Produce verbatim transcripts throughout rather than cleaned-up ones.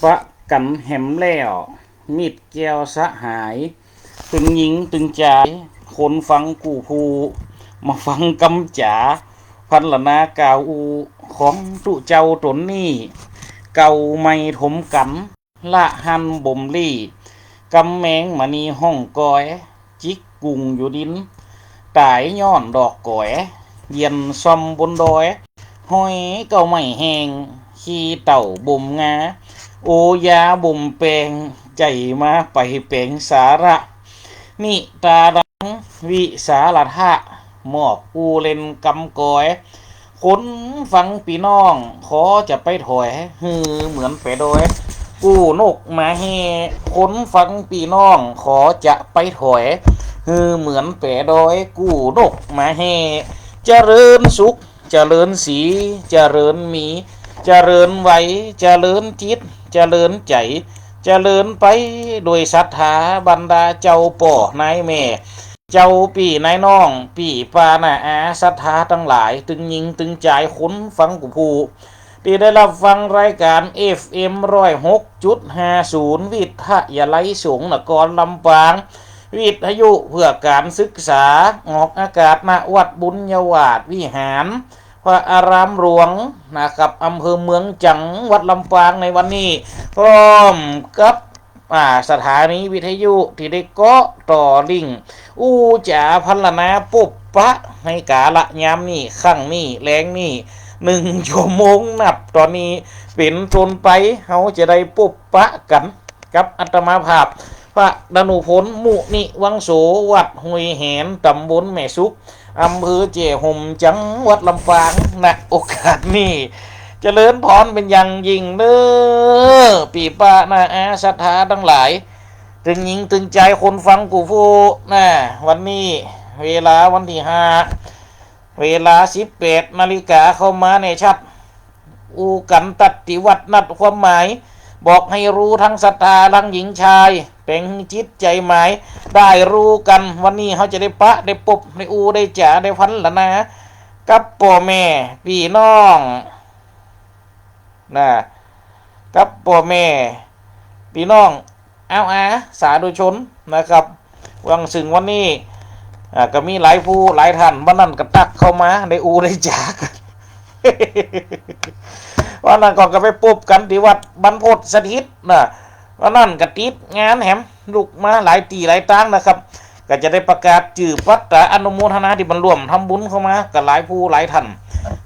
ปะกั๋นแหมแล้ว มิตรแก้วสหาย ตึงญิงตึงจาย คนฟังกู้ผู้ มาฟังกำจ๋า พรรณนากล่าวอู้ ของตุ๊เจ้าต๋นนี้ เก่าใหม่ถมกั๋น ละหันบ่มลี้ กำแมงมณีห้องกอย จิกกุ่งอยู่ดิน ต๋ายย้อนดอกก๋อย เยียนซ่อมบนดอย ห้อยเก๊าไม้แห้ง ขี้เถ้าบ่มงา โอยาบ่มแปง ใจ๋มาไปแป๋งสาระ นิตารัง วิสาละทะ มอบอู้เล่นกำกอย คนฟังปี้น้อง ขอจะไปถอย หื้อเหมือนแป๋ดอย กู้นกมาแห่ คนฟังปี้น้อง ขอจะไปถอย หื้อเหมือนแป๋ดอย กู้นกมาแห่ เจริญสุข เจริญศรี เจริญมี เจริญไหว เจริญจิต เจริญใจ๋ เจริญไปโดยศรัทธา บรรดาเจ้าป้อนายแม่ เจ้าปี้นายน้อง ปี้ป้าน้าอา ศรัทธาตังหลาย ตึงญิงตึงจาย คนฟังกู้ผู้ ตี้ได้ฮับฟังรายก๋าน เอฟเอ็ม ร้อยหกจุดห้าศูนย์ วิทยาลัยสงฆ์นครลำปาง วิทยุเพื่อก๋านศึกษา ออกอากาศ ณ วัดบุญญาวาสวิหาร พระอารามหลวงนะครับ อำเภอเมือง จังหวัดลำปาง ในวันนี้ พร้อมกับ อ่า สถานีวิทยุตี้ได้เกาะต่อลิงก์ อู้จ๋าพรรณนาปบปะ ในกาละยามนี้ ครั้งนี้ แลงนี้ นึ่งชั่วโมงนับต๋อนนี้เป๋นต้นไป เฮาจะได้ปบปะกั๋น กับอาตมาภาพ พระดานุพล มุนิวังโส วัดห้วยแหน ต๋ำบลแม่สุก อำเภอแจ้ห่ม จังหวัดลำปาง ณ โอกาสนี้ เจริญพรเป๋นอย่างยิ่งเน้อ ปี้ป้าน้าอา ศรัทธาตังหลาย ตึงญิงตึงจาย คนฟังกู้ผู้ นะ วันนี้ เวลาวันตี้ห้า เวลา สิบแปดนาฬิกา เข้ามาแน่ชัด อู้กั๋นตัดตี้วัด นัดความหมาย บอกหื้อฮู้ตังศรัทธา ตังญิงชาย แป๋งหื้อจิตใจ๋หมาย ได้ฮู้กั๋น วันนี้เฮาจะได้ปะ ได้ปบ ได้อู้ ได้จ๋า ได้พรรณนา กับป้อแม่ ปี้น้อง นะ กับป้อแม่ ปี้น้อง อ้าวอา สาธุชนนะครับ หว่างซึ่งวันนี้ อ่า ก็มีหลายผู้หลายท่าน วันนั้นก็ตั๊กเข้ามา ได้อู้ได้จ๋ากั๋น วันนั้นก็ ก็ไปปบกั๋นตี้วัดบรรพตสถิตนะ วันนั้นก็ติดงานแหม ลุกมาหลายตี้หลายตางนะครับ ก็จะได้ประกาศจื้อปัตตาอนุโมทนาตี้เปิ้นร่วมทำบุญเข้ามา ก็หลายผู้หลายท่าน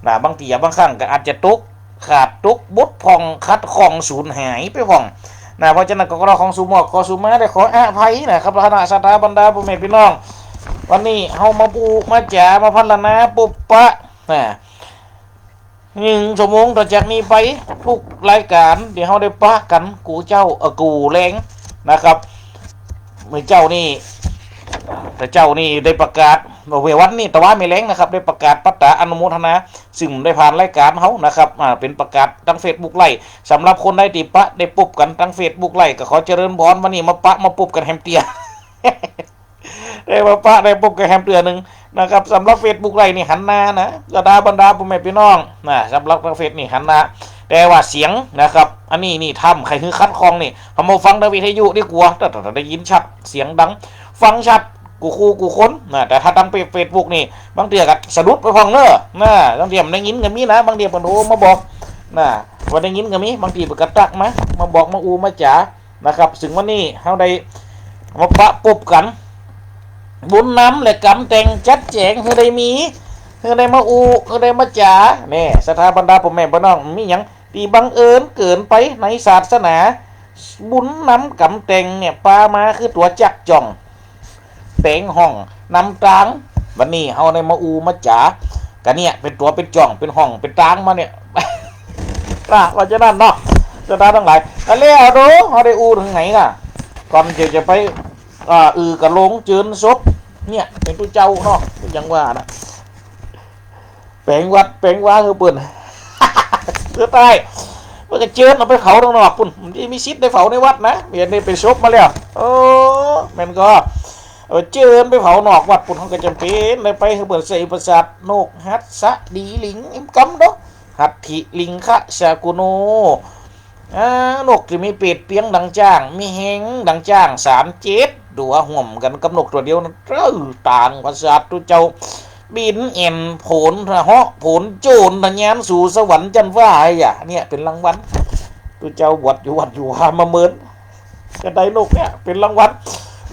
นะ บางตี้บางครั้งก็อาจจะตก ขาดตกบกพร่องขัดข้องสูญหายไปพ่องนะ เพราะฉะนั้นก็ขอของสูงมอกของสูงมาได้ขออภัยนะครับ คณะศรัทธาบรรดาป้อแม่ปี้น้อง วันนี้เฮามาอู้มาจ๋ามาพรรณนาปบปะนะ นึ่งชั่วโมงต่อจากนี้ไป กู้รายก๋านตี้เฮาได้ปะกั๋นกู้เจ๊า เอ่อ กู้แลงนะครับ มื้อเจ๊านี่ แต่เจ๊านี่ได้ประกาศ เมื่อวันนี้ตะวามื้อแลงนะครับ ได้ประกาศปัตตาอนุโมทนา ซึ่งได้ผ่านรายก๋านเฮานะครับ อ่า เป๋นประกาศตังเฟซบุ๊กไลฟ์ สำหรับคนใดตี้ปะได้ปบกั๋นตังเฟซบุ๊กไลฟ์ ก็ขอเจริญพร วันนี้มาปะมาปบกั๋นแหมเตื้อ ได้มาปะได้ปบกั๋นแหมเตื้อนึ่งนะครับ สำหรับเฟซบุ๊กไลฟ์นี่หันหน้านะ ศรัทธาบรรดาป้อแม่ปี้น้องนะ สำหรับตังเฟซนี่หันหน้า แต่ว่าเสียงนะครับ อันนี้นี่ถ้ำใค่หื้อขัดข้องนี่ เฮามาฟังตังวิทยุดีกว่า แต่ แต่ แต่ได้ยินชัด เสียงดัง ฟังชัด กู้คู่กู้คนนะ แต่ถ้าตังเฟซ เฟซบุ๊กนี่ บางเตื้อก็สะดุดไปพ่องเน้อนะ บางเตื้อบ่ได้ยินก็มีนะ บางเตื้อเปิ้นโทรมาบอกนะ บ่ได้ยินก็มี บางตี้เปิ้นก็ตั๊กมา มาบอกมาอู้มาจ๋านะครับ ซึ่งวันนี้เฮาได้มาปะปบกั๋น บุญนำและกำแต่งจัดแจ๋งหื้อได้มี หื้อได้มาอู้ หื้อได้มาจ๋า แน่ ศรัทธาบรรดาป้อแม่ปี้น้อง มีหยังตี้บังเอิญเกิ๋นไปในศาสนา บุญนำกำแต่งเนี่ย ปามาคือตั๋วจักจ่อง แป๋งห้องนำตาง วันนี้เฮาได้มาอู้มาจ๋ากั๋นเนี่ย เป๋นตั๋วเป๋นจ่อง เป๋นห้องเป๋นตางมาเนี่ย อ่ะ ว่าจะนั้นเนาะ ศรัทธาตังหลาย แล้วเนาะ เฮาได้อู้เถิงไหนน่ะ ก่อนตี้จะไป อ่า อือกับโลงเจิญศพ เนี่ย เป๋นตุ๊เจ้าเนาะ อย่างว่านะ แป๋งวัดแป๋งวาหื้อเปิ้น สุดท้าย เปิ้นก็เจิญเอาไปเผาตังนอกปุ้น บ่มีสิทธิ์ได้เผาในวัดนะ เดี๋ยวนี้เป๋นศพมาแล้ว โอ้ แม่นก่อ เอาเจิญไปเผานอกวัดปุ้น เฮาก็จ๋ำเป๋นได้ไปหื้อเปิ้นใส่ประสาท โนกหัสสะดีหลิง อิมกำเนาะ หัตถิลิงคะสะกุโน อ่า นกตี้มีเปดเปียงดังจ๊าง มีแฮงดังจ๊าง สามเจ็ดตั๋ว ฮ่วมกั๋นกับนกตั๋วเดียวนั้น เต้อต่างประสาท ตุ๊เจ้า บินแอ่นโผนเหาะโผนโจรทะยานสู่สวรรค์จั๊นฟ้า ไอ้หยา เนี่ยเป๋นรางวัล ตุ๊เจ้าบวชอยู่วัดอยู่วามาเมิน จะได้นกเนี่ยเป๋นรางวัล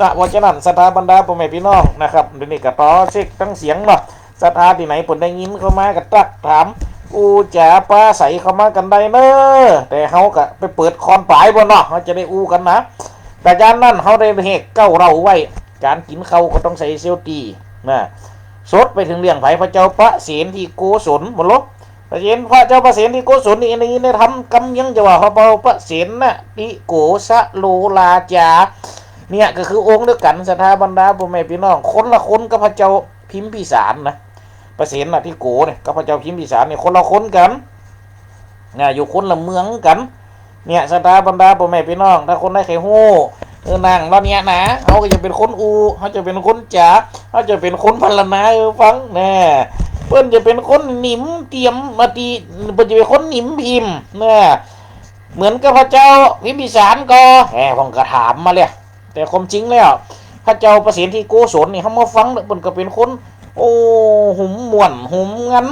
นะ เพราะฉะนั้นศรัทธาบรรดาป้อแม่ปี้น้องนะครับ เดี๋ยวนี้ก็ต่อเช็คตังเสียงเนาะ ศรัทธาตี้ไหนเปิ้นได้ยินเข้ามาก็ตักถาม อู้จ๋าปราศรัยเข้ามากั๋นได้เน้อ แต่เฮาก็ไปเปิดคอนป๋ายบ่เนาะ เฮาจะได้อู้กั๋นนะ แต่จานนั้นเฮาได้เฮกเก้าเล่าไว้ ก๋านกิ๋นข้าวก็ต้องใส่เซลตี้นะ สดไปเถิงเรื่องใผ พระเจ้าพระเสนทิโกศล บ่ลบ พระเสน พระเจ้าพระเสนทิโกศลนี่ได้ยินได้ทำกำเยียงจะว่า พระเจ้าพระเสนทิโกศโลลาจา เนี่ยก็คือองค์เดียวกั๋น ศรัทธาบรรดาป้อแม่ปี้น้อง คนละคนกับพระเจ้าพิมพิสารนะ พระเสนทิโกเนี่ยกับพระเจ้าพิมพิสารเนี่ยคนละคนกั๋น นะ อยู่คนละเมืองกั๋น เนี่ย ศรัทธาบรรดาป้อแม่ปี้น้อง ถ้าคนใดใค่ฮู้ เออ นั่งแล้วเนี่ยนะ เฮาก็จะเป๋นคนอู้ เฮาจะเป๋นคนจ๋า เฮาจะเป๋นคนพรรณนาหื้อฟัง แน่ เปิ้นจะเป๋นคนนิมเตียมมาติ เปิ้นจะเป๋นคนนิมพิมพ์ แน่ เหมือนกับพระเจ้าพิมพิสารก็ แหม ผมก็ถามมาเลย แต่ความจริงแล้ว พระเจ้าพระเสนทิโกศลนี่ เฮามาฟังแล้วเปิ้นก็เป๋นคน โอ้ หุมม่วน หุมงัน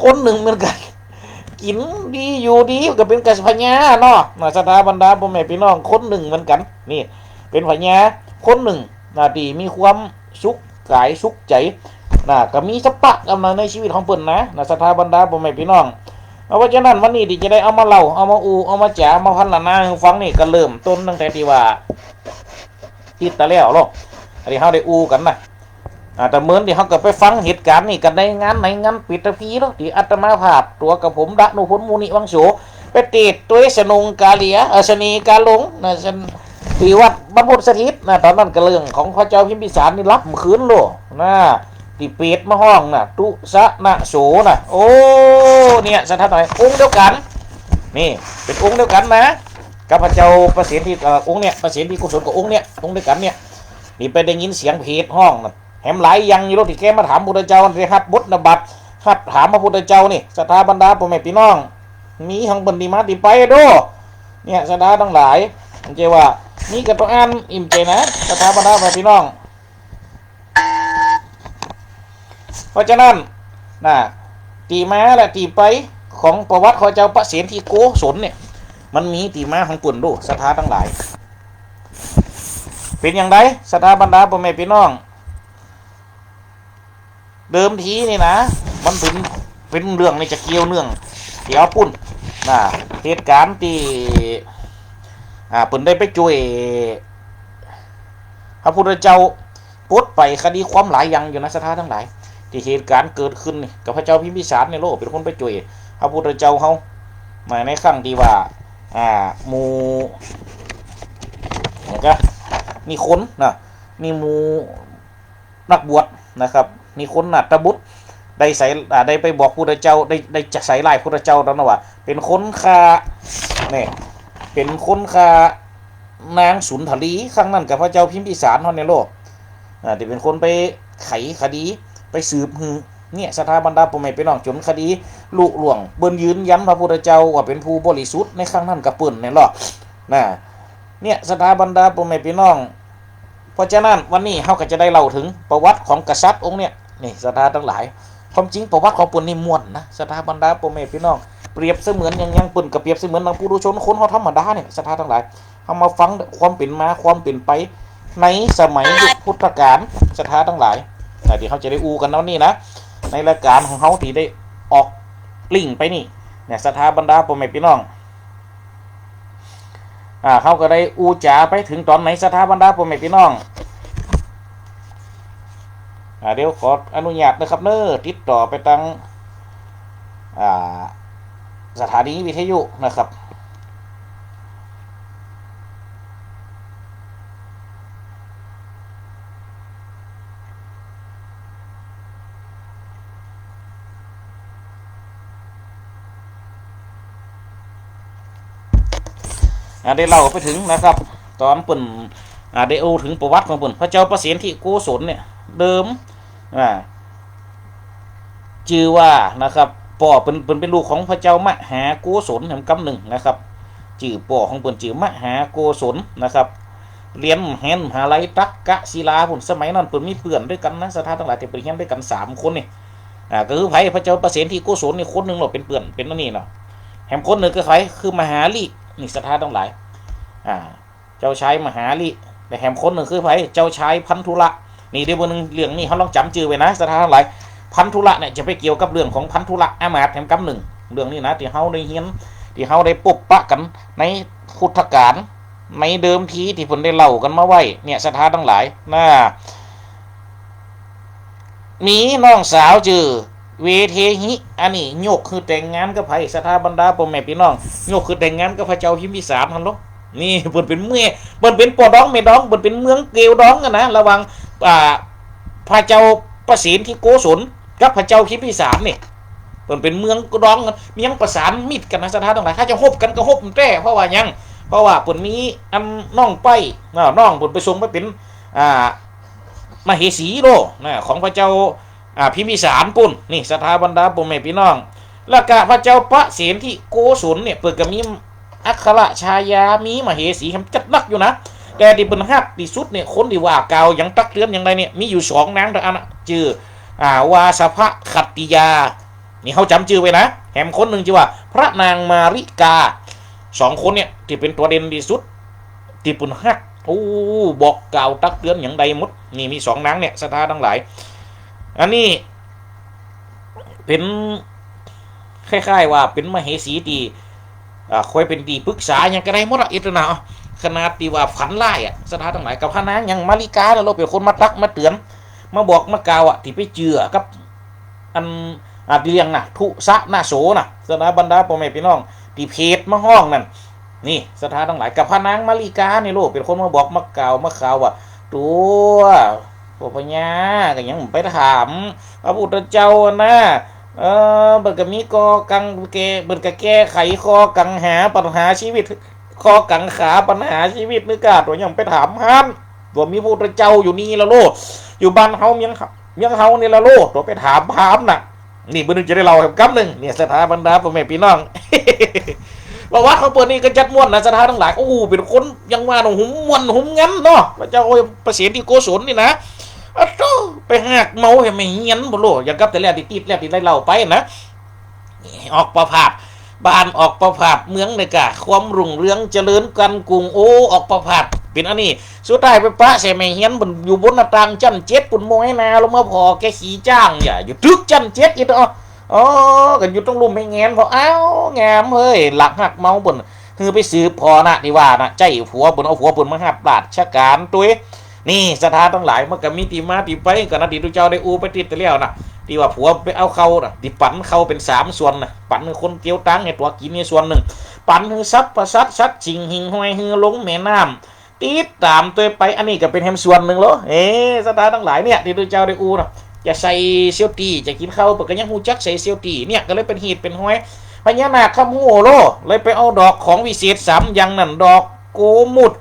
คนนึ่งเหมือนกั๋น กิ๋นดี อยู่ดี ก็เป๋นกั๋สพญาเนาะ นะ ศรัทธาบรรดาป้อแม่ปี้น้อง คนนึ่งเหมือนกั๋น นี่ เป๋นพญา คนนึ่ง นะ ตี้มีความสุขกายสุขใจ๋ นะ ก็มีสภาพกำลังในชีวิตของเปิ้นนะ นะ ศรัทธาบรรดาป้อแม่ปี้น้อง เพราะฉะนั้นวันนี้ตี้จะได้เอามาเล่า เอามาอู้ เอามาจ๋า มาพรรณนาหื้อฟังนี่ ก็เริ่มต้นตั้งแต่ตี้ว่า ติดตะแล้วเนาะ อันนี้เฮาได้อู้กั๋นนะ อ่า แต่เมินตี้เฮาก็ไปฟังเหตุก๋ารณ์นี่กั๋นในงาน ในงานปิดพิธีเนาะ ตี้อาตมาภาพตั๋วกระผม ดนุพล มุนิวังโส ไปเตสน์ตวยสนงกาเหลีย เอ่อ เสน่ห์กาหลงนะ ตี้วัดบรรพตสถิตนะ ต๋อนนั้นก็เรื่องของพระเจ้าพิมพิสารนี่ลับเมื่อคืนโลกนะ ตี้เปรตมาฮ้องนะ ตุสนโสนะ โอ้ เนี่ย ศรัทธาตังหลาย องค์เดียวกั๋น นี่ เป๋นองค์เดียวกั๋นนะ กับพระเจ้าพระเสนทิ เอ่อ องค์เนี่ย พระเสนทิโกศลกับองค์เนี่ย องค์เดียวกั๋นเนี่ย นี่ไปได้ยินเสียงเปรตฮ้องนะ แหมหลายอย่างอยู่โลก ตี้แกมาถามพุทธเจ้า ได้ฮับบทนบัตร ฮับถามพระพุทธเจ้านี่ ศรัทธาบรรดาป้อแม่ปี้น้อง มีหังเปิ้นตี้มาตี้ไปโด้ เนี่ย ศรัทธาตังหลาย มันจะว่า มีก็ต้องอ่าน อิ่มใจ๋นะ ศรัทธาบรรดาป้อแม่ปี้น้อง เพราะฉะนั้น นะ ตี้มาและตี้ไปของประวัติของเจ้าพระเสนทิโกศลเนี่ย มันมีตี้มาของเปิ้นโด้ ศรัทธาตังหลาย เป๋นอย่างใด ศรัทธาบรรดาป้อแม่ปี้น้อง เดิมทีนี่นะ มันเป๋น เป๋นเรื่องนี่จะเกี่ยวเนื่อง เดี๋ยวปุ้น นะ เหตุก๋ารณ์ตี้ อ่า เปิ้นได้ไปจ้วย พระพุทธเจ้าปลดปล่อยคดีความหลายอย่างอยู่นะ ศรัทธาตังหลาย ตี้เหตุก๋ารณ์เกิดขึ้นนี่ กับพระเจ้าพิมพิสารนี่โลก เป๋นคนไปจ้วย พระพุทธเจ้าเฮา มาในครั้งตี้ว่า อ่า หมู่ แล้วก็ นิคนนะ นิหมู่ นักบวชนะครับ นิคนนาถบุตร ได้ใส่ อ่า ได้ไปบอกพุทธเจ้า ได้ ได้จะใส่ร้ายพุทธเจ้าต๋อนนั้นว่า เป๋นคนฆ่า เนี่ย เป๋นคนฆ่านางสุนทรี ครั้งนั้นกับพระเจ้าพิมพิสารเฮาในโลก อ่า ตี้เป๋นคนไปไขคดี ไปสืบหื้อ เนี่ย ศรัทธาบรรดาป้อแม่ปี้น้อง จ๋นคดีลุล่วง เปิ้นยืนยันพระพุทธเจ้าว่าเป๋นผู้บริสุทธิ์ในครั้งนั้นกับเปิ้นเนี่ยเนาะ นะ เนี่ย ศรัทธาบรรดาป้อแม่ปี้น้อง เพราะฉะนั้นวันนี้เฮาก็จะได้เล่าเถิงประวัติของกษัตริย์องค์เนี่ย นี่ ศรัทธาตังหลาย ความจริงประวัติของเปิ้นนี่ม่วนนะ ศรัทธาบรรดาป้อแม่ปี้น้อง เปรียบเสมือนอย่างหยัง เปิ้นก็เปรียบเสมือนดังปุถุชน คนเฮาธรรมดาเนี่ย ศรัทธาตังหลาย เฮามาฟังความเป๋นมา ความเป๋นไป ในสมัยยุคพุทธกาล ศรัทธาตังหลาย อ่า ตี้เฮาจะได้อู้กั๋นวันนี้นะ ในรายก๋านของเฮาตี้ได้ออกลิงก์ไปนี่ เนี่ย ศรัทธาบรรดาป้อแม่ปี้น้อง อ่า เฮาก็ได้อู้จ๋าไปเถิงต๋อนไหน ศรัทธาบรรดาป้อแม่ปี้น้อง อ่า เดี๋ยวขออนุญาตนะครับเน้อ ติดต่อไปตาง อ่า สถานีวิทยุนะครับ อ่า ได้เล่าไปเถิงนะครับ ต๋อนเปิ้น อ่า ได้อู้เถิงประวัติของเปิ้น พระเจ้าพระเสนทิโกศลเนี่ย เดิม อ่า จื้อว่านะครับ ป้อเปิ้น เปิ้นเป๋นลูกของพระเจ้ามหาโกศลแหมกำนึ่งนะครับ จื้อป้อของเปิ้นจื้อมหาโกศลนะครับ เรียนแห่งมหาลัยตักกศิลาปู้น สมัยนั้นเปิ้นมีเปื้อนตวยกั๋นนะ ศรัทธาตังหลาย ตี้เปิ้นเฮียนตวยกั๋นสามคนนี่ อ่า ก็คือใผ พระเจ้าประเสนทิโกศลนี่คนนึ่งเนาะ เป๋นเปื้อน เป๋นอันนี้เนาะ แหมคนนึ่งคือใผ คือมหาลิ นี่ศรัทธาตังหลาย อ่า เจ้าชายมหาลิ และแหมคนนึ่งคือใผ เจ้าชายพันธุละ นี่เดี๋ยวเบิ่งเรื่องนี้ เฮาลองจ๋ำจื้อไว้นะ ศรัทธาตังหลาย พันธุละเนี่ยจะไปเกี่ยวกับเรื่องของพันธุละอามาตย์แหมกำนึ่ง เรื่องนี้นะ ตี้เฮาได้เฮียน ตี้เฮาได้ปบปะกั๋นในพุทธกาล ในเดิมทีตี้เปิ้นได้เล่ากั๋นมาไว้เนี่ย ศรัทธาตังหลายนะ มีน้องสาวจื้อเวเทหิ อันนี้ยกหื้อแต่งงานกับใผ ศรัทธาบรรดาป้อแม่ปี้น้อง ยกหื้อแต่งงานกับพระเจ้าพิมพิสารหั้นลอ นี่เปิ้นเป๋นเมีย เปิ้นเป๋นป้อดองแม่ดอง เปิ้นเป๋นเมืองเกลดองกั๋นนะ ระหว่าง อ่า พระเจ้าประเสนทิโกศลกับพระเจ้าพิมพิสารนี่ เปิ้นเป๋นเมืองดองกั๋น เมืองประสานมิตรกั๋นนะ ศรัทธาตังหลาย ถ้าจะฮบกั๋นก็ฮบแต๊ เพราะว่าหยัง เพราะว่าเปิ้นมีอันน้องใป๊ อ่า น้องเปิ้นไปส่งไปเป๋น อ่า มเหสีโลนะ ของพระเจ้า อ่า พิมพิสารปู้น นี่ ศรัทธาบรรดาป้อแม่ปี้น้อง แล้วก็พระเจ้าประเสนทิโกศลเนี่ย เปิ้นก็มีอัครชายา มีมเหสีแหมจัดนักอยู่นะ แต่ตี้เปิ้นฮักตี้สุดเนี่ย คนตี้ว่ากล่าวหยังตักเตือนหยังใดเนี่ย มีอยู่สองนางเต้าอั้นนะ จื้อ อ่า วาสภขัตติยา นี่เฮาจ๋ำจื้อไว้นะ แหมคนนึ่งจื้อว่าพระนางมาริกา สองคนเนี่ยตี้เป๋นตั๋วเด่นตี้สุด ตี้เปิ้นฮัก โอ้ บอกกล่าวตักเตือนหยังใดหมด นี่มีสองนางเนี่ย ศรัทธาตังหลาย อันนี้เป๋นคล้ายๆ ว่าเป๋นมเหสีตี้ อ่า คอยเป๋นตี้ปรึกษาหยังก็ได้หมดอะ อิตนา ขนาดตี้ว่าฝันร้ายอะ ศรัทธาตังหลาย กับพระนางหยังมาริกาเนี่ย เป๋นคนมาตักมาเตือน มาบอกมากล่าวอะ ตี้ไปเจื้อกับ อัน อ่า ตี้เรื่องนะ ทุสะนะโสนะ ศรัทธาบรรดาป้อแม่ปี้น้อง ตี้เพจมาฮ้องนั่น นี่ ศรัทธาตังหลาย กับพระนางมาริกานี่โล เป๋นคนมาบอกมากล่าวมาข่าวว่า ตั๋ว ป้อพญาก็ยังไปถามพระพุทธเจ้านะ เออ เปิ้นก็มีข้อกังแก้ เปิ้นก็แก้ไขข้อกังหาปัญหาชีวิต ข้อกังขาปัญหาชีวิตนึกา ตั๋วยังไปถามหั้น ตั๋วมีพระพุทธเจ้าอยู่นี่ละโล อยู่บ้านเฮาเมืองเฮา เมืองเฮานี่ละโล ตั๋วไปถามพราหมณ์น่ะ นี่เปิ้นนึ่งจะได้เล่าแหมกำนึ่ง เนี่ย ศรัทธาบรรดาป้อแม่ปี้น้อง ประวัติของเปิ้นนี่ก็จัดม่วนนะ ศรัทธาตังหลาย โอ้ เป๋นคนยังว่าเนาะ หุมม่วนหุมงันเนาะ พระเจ้า โอ้ย ประเสนทิโกศลนี่นะ อะโธ่ ไปฮักเมาแหมเฮียนปู้นโล อย่างกับแต่แรกตี้ติดแรกตี้ได้เล่าไปนะ ออกประพาส บ้านออกประพาส เมืองนี่ก็ความรุ่งเรืองเจริญก้านกุ้ง โอ้ ออกประพาส เป๋นอันนี้ สุดท้ายไปปะใส่แม่เฮียนปู้น อยู่บนหน้าต่างจั๊นเจ็ดปู้น โมยหน้าลงมาผ่อแกขี่จ๊าง อย่า อยู่ตึกจั๊นเจ็ดอีกเนาะ อ๋อ ก็อยู่ตรงลุ่มแม่แงน ผ่อ อ้าว งามเฮ้ย หลักฮักเมาปู้น หื้อไปสืบผ่อนะ ตี้ว่านะ ใจ้ผัวปู้น เอาผัวปู้นมาฮับราชก๋านตวย นี่ ศรัทธาตังหลาย มันก็มีตี้มาตี้ไป ก็นาตี้ตุ๊เจ้าได้อู้ไปติดแต่แล้วนะ ตี้ว่าผัวไปเอาเข้านะ ตี้ปั๋นเข้าเป๋นสามส่วนนะ ปั๋นหื้อคนเตียวตังค์หื้อตั๋วกิ๋นนี่ส่วนนึ่ง ปั๋นหื้อสรรพสัตว์สัตว์สิ่งหิ่งห้อยหื้อลงแม่น้ำ ติดต๋ามตวยไป อันนี้ก็เป๋นแหมส่วนนึ่งโล เอ้ ศรัทธาตังหลายเนี่ย ตี้ตุ๊เจ้าได้อู้นะ จะใส่เสี้ยวตี้ จะกิ๋นข้าว เปิ้นก็ยังฮู้จักใส่เสี้ยวตี้ เนี่ย ก็เลยเป๋นหีดเป๋นหอย พญานาคคำฮู้โล เลยไปเอาดอกของวิเศษสามอย่างนั้น ดอกโกมุต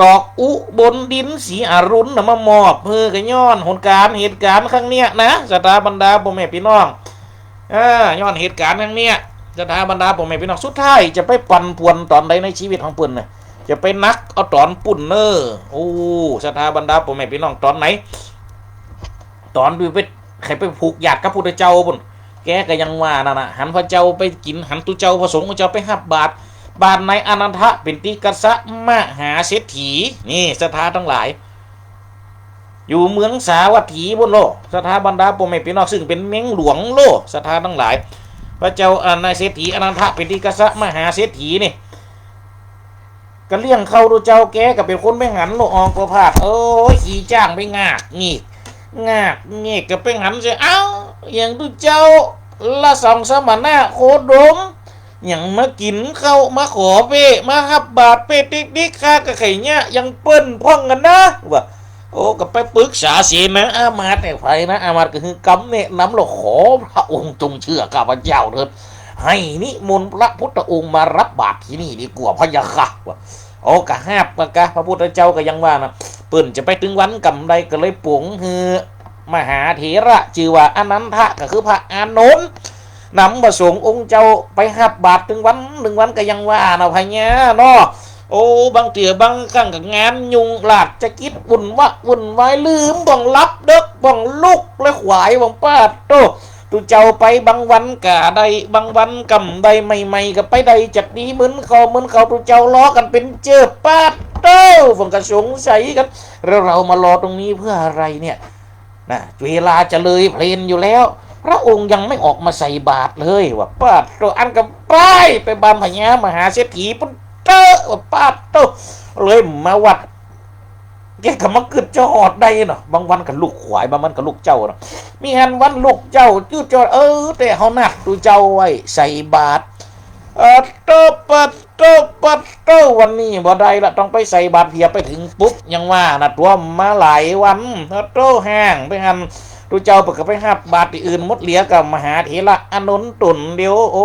ดอกอุบลดินสีอรุณน่ะ มามอบหื้อ ก็ย้อนหนก๋านเหตุก๋ารณ์ครั้งเนี้ยนะ ศรัทธาบรรดาป้อแม่ปี้น้อง อ่า ย้อนเหตุก๋ารณ์ครั้งเนี้ย ศรัทธาบรรดาป้อแม่ปี้น้อง สุดท้ายจะไปปั่นป่วนต๋อนใดในชีวิตของเปิ้นน่ะ จะไปหนักเอาต๋อนปู้นเน่อ โอ้ ศรัทธาบรรดาป้อแม่ปี้น้อง ต๋อนไหน ต๋อนตี้ไป ใค่ไปผูกญาติกับพุทธเจ้าปู้น แกก็ยังว่านั่นน่ะ หันพระเจ้าไปกิ๋น หันตุ๊เจ้าพระสงฆ์ ตุ๊เจ้าไปฮับบาตร บ้านนายอานันทะเป๋นตี้กษัตริย์มหาเศรษฐี นี่ ศรัทธาตังหลาย อยู่เมืองสาวัตถีปู้นโล ศรัทธาบรรดาป้อแม่ปี้น้อง ซึ่งเป๋นเมืองหลวงโล ศรัทธาตังหลาย พระเจ้า อ่า นายเศรษฐีอานันทะเป๋นตี้กษัตริย์มหาเศรษฐีนี่ ก็เลี้ยงข้าวตุ๊เจ้า แกก็เป๋นคนไปหันโล ออกประพาส โอ้ย ขี่จ๊างไปงากเงก งากเงกก็ไปหันใส่ เอ้า หยังตุ๊เจ้า ละสองสมณะโคดม หยังมากิ๋นข้าว มาขอเป้ มาฮับบาตรเป้ติ๊กๆ ข้าก็ใค่เยียะหยังเปิ้นพ่องหั้นนะ ว่า โอ้ ก็ไปปรึกษาเสนาอามาตย์เนี่ย ใผนะ อามาตย์ก็หื้อกำแนะนำโล ขอพระองค์จงเชื่อข้าพเจ้าเถิด ให้นิมนต์พระพุทธองค์มารับบาตรตี้นี่ดีกว่าพะยะค่ะ ว่า โอ้ ก็ฮับกะ พระพุทธเจ้าก็ยังว่านะ เปิ้นจะไปตึงวันกำใด ก็เลยป๋งหื้อมหาเถระจื้อว่าอานันทะ ก็คือพระอานนท์ นำพระสงฆ์องค์เจ้าไปฮับบาตรตึงวันตึงวันก็ยังว่านะพญาเนาะ โอ้ บางเตื้อบางครั้งก็งานยุ่ง ราชกิจวุ่นวะวุ่นวาย ลืมบ่องหลับ เดิ็กบ่องลุก และขวายบ่อง ปาดโต้ ตุ๊เจ้าไปบางวันก็ได้ บางวันก็บ่ได้ ใหม่ๆ ก็ไปได้จักดี มึนเข้ามึนเข้า ตุ๊เจ้าลอกั๋นเป๋นเจ้อ ปาดโต้ เปิ้นก็สงสัยกั๋น แล้วเรามารอตรงนี้เพื่ออะไรเนี่ย นะ เวลาจะเลยเพลอยู่แล้ว พระองค์ยังไม่ออกมาใส่บาตรเลย ว่าปาดโต้ อันก็ไป ไปบ้านพญามหาเศรษฐีปุ้นเต๊อะ ว่าปาดโต้ เลยมาวัด แกก็มากึ๊ดจะฮอดได้เนาะ บางวันก็ลุกขวาย บางวันก็ลุกเจ๊าเนาะ มีหันวันลุกเจ๊า จื้อจอด เออ แต่เฮานัดตุ๊เจ้าไว้ใส่บาตร เออ โต้ ปาดโต้ ปาดโต้ วันนี้บ่ได้ละ ต้องไปใส่บาตรเหีย ไปเถิงปุ๊บ ยังว่านะ ตั๋วมาหลายวัน โต้ ห้างไปหัน ตุ๊เจ้าเปิ้นก็ไปฮับบาตรตี้อื่นหมด เหลือกับมหาเถระอานนท์ต๋นเดียว โอ้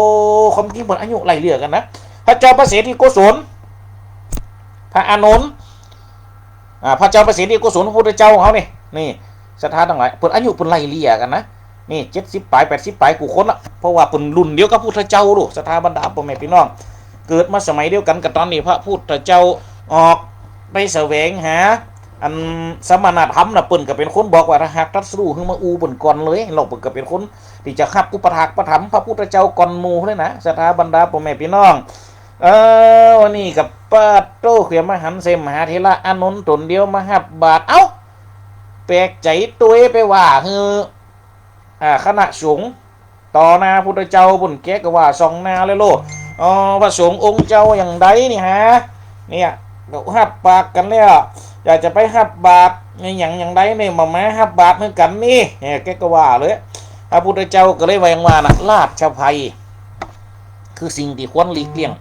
ความจริงเปิ้นอายุไล่เลี่ยกั๋นนะ พระเจ้าพระเสนทิโกศล พระอานนท์ อ่า พระเจ้าพระเสนทิโกศล พระพุทธเจ้าเฮานี่ นี่ ศรัทธาตังหลาย เปิ้นอายุเปิ้นไล่เลี่ยกั๋นนะ นี่ เจ็ดสิบป๋าย แปดสิบป๋ายกู้คนละ เพราะว่าเปิ้นรุ่นเดียวกับพุทธเจ้าลูก ศรัทธาบรรดาป้อแม่ปี้น้อง เกิดมาสมัยเดียวกั๋นกับต๋อนตี้พระพุทธเจ้าออกไปแสวงหา อันสมณธรรมนะ เปิ้นก็เป๋นคนบอกว่า ถ้าหากตรัสฮู้หื้อมาอู้เปิ้นก่อนเลย แล้วเปิ้นก็เป๋นคนตี้จะฮับอุปถากอุปถัมภ์พระพุทธเจ้าก่อนหมู่เลยนะ ศรัทธาบรรดาป้อแม่ปี้น้อง เออ วันนี้ก็ปาดโต้ เขียนมาหันเสมหาเถระอานนท์ต๋นเดียวมาฮับบาตร เอ้า แปลกใจ๋ตวย ไปว่าหื้อ อ่า คณะสงฆ์ ต่อหน้าพุทธเจ้าปุ้น แกก็ว่าส่องหน้าเลยโลด อ๋อ พระสงฆ์องค์เจ้าอย่างใดนี่ฮะ เนี่ย ก็ฮับปากกั๋นแล้ว อยากจะไปฮับบาตรในหยังอย่างใดเนี่ย มา มาฮับบาตรเหมือนกั๋นนี่ เนี่ย แกก็ว่าเลย พระพุทธเจ้าก็เลยว่าอย่างว่านะ ราชภัย คือสิ่งตี้ควรหลีกเลี่ยง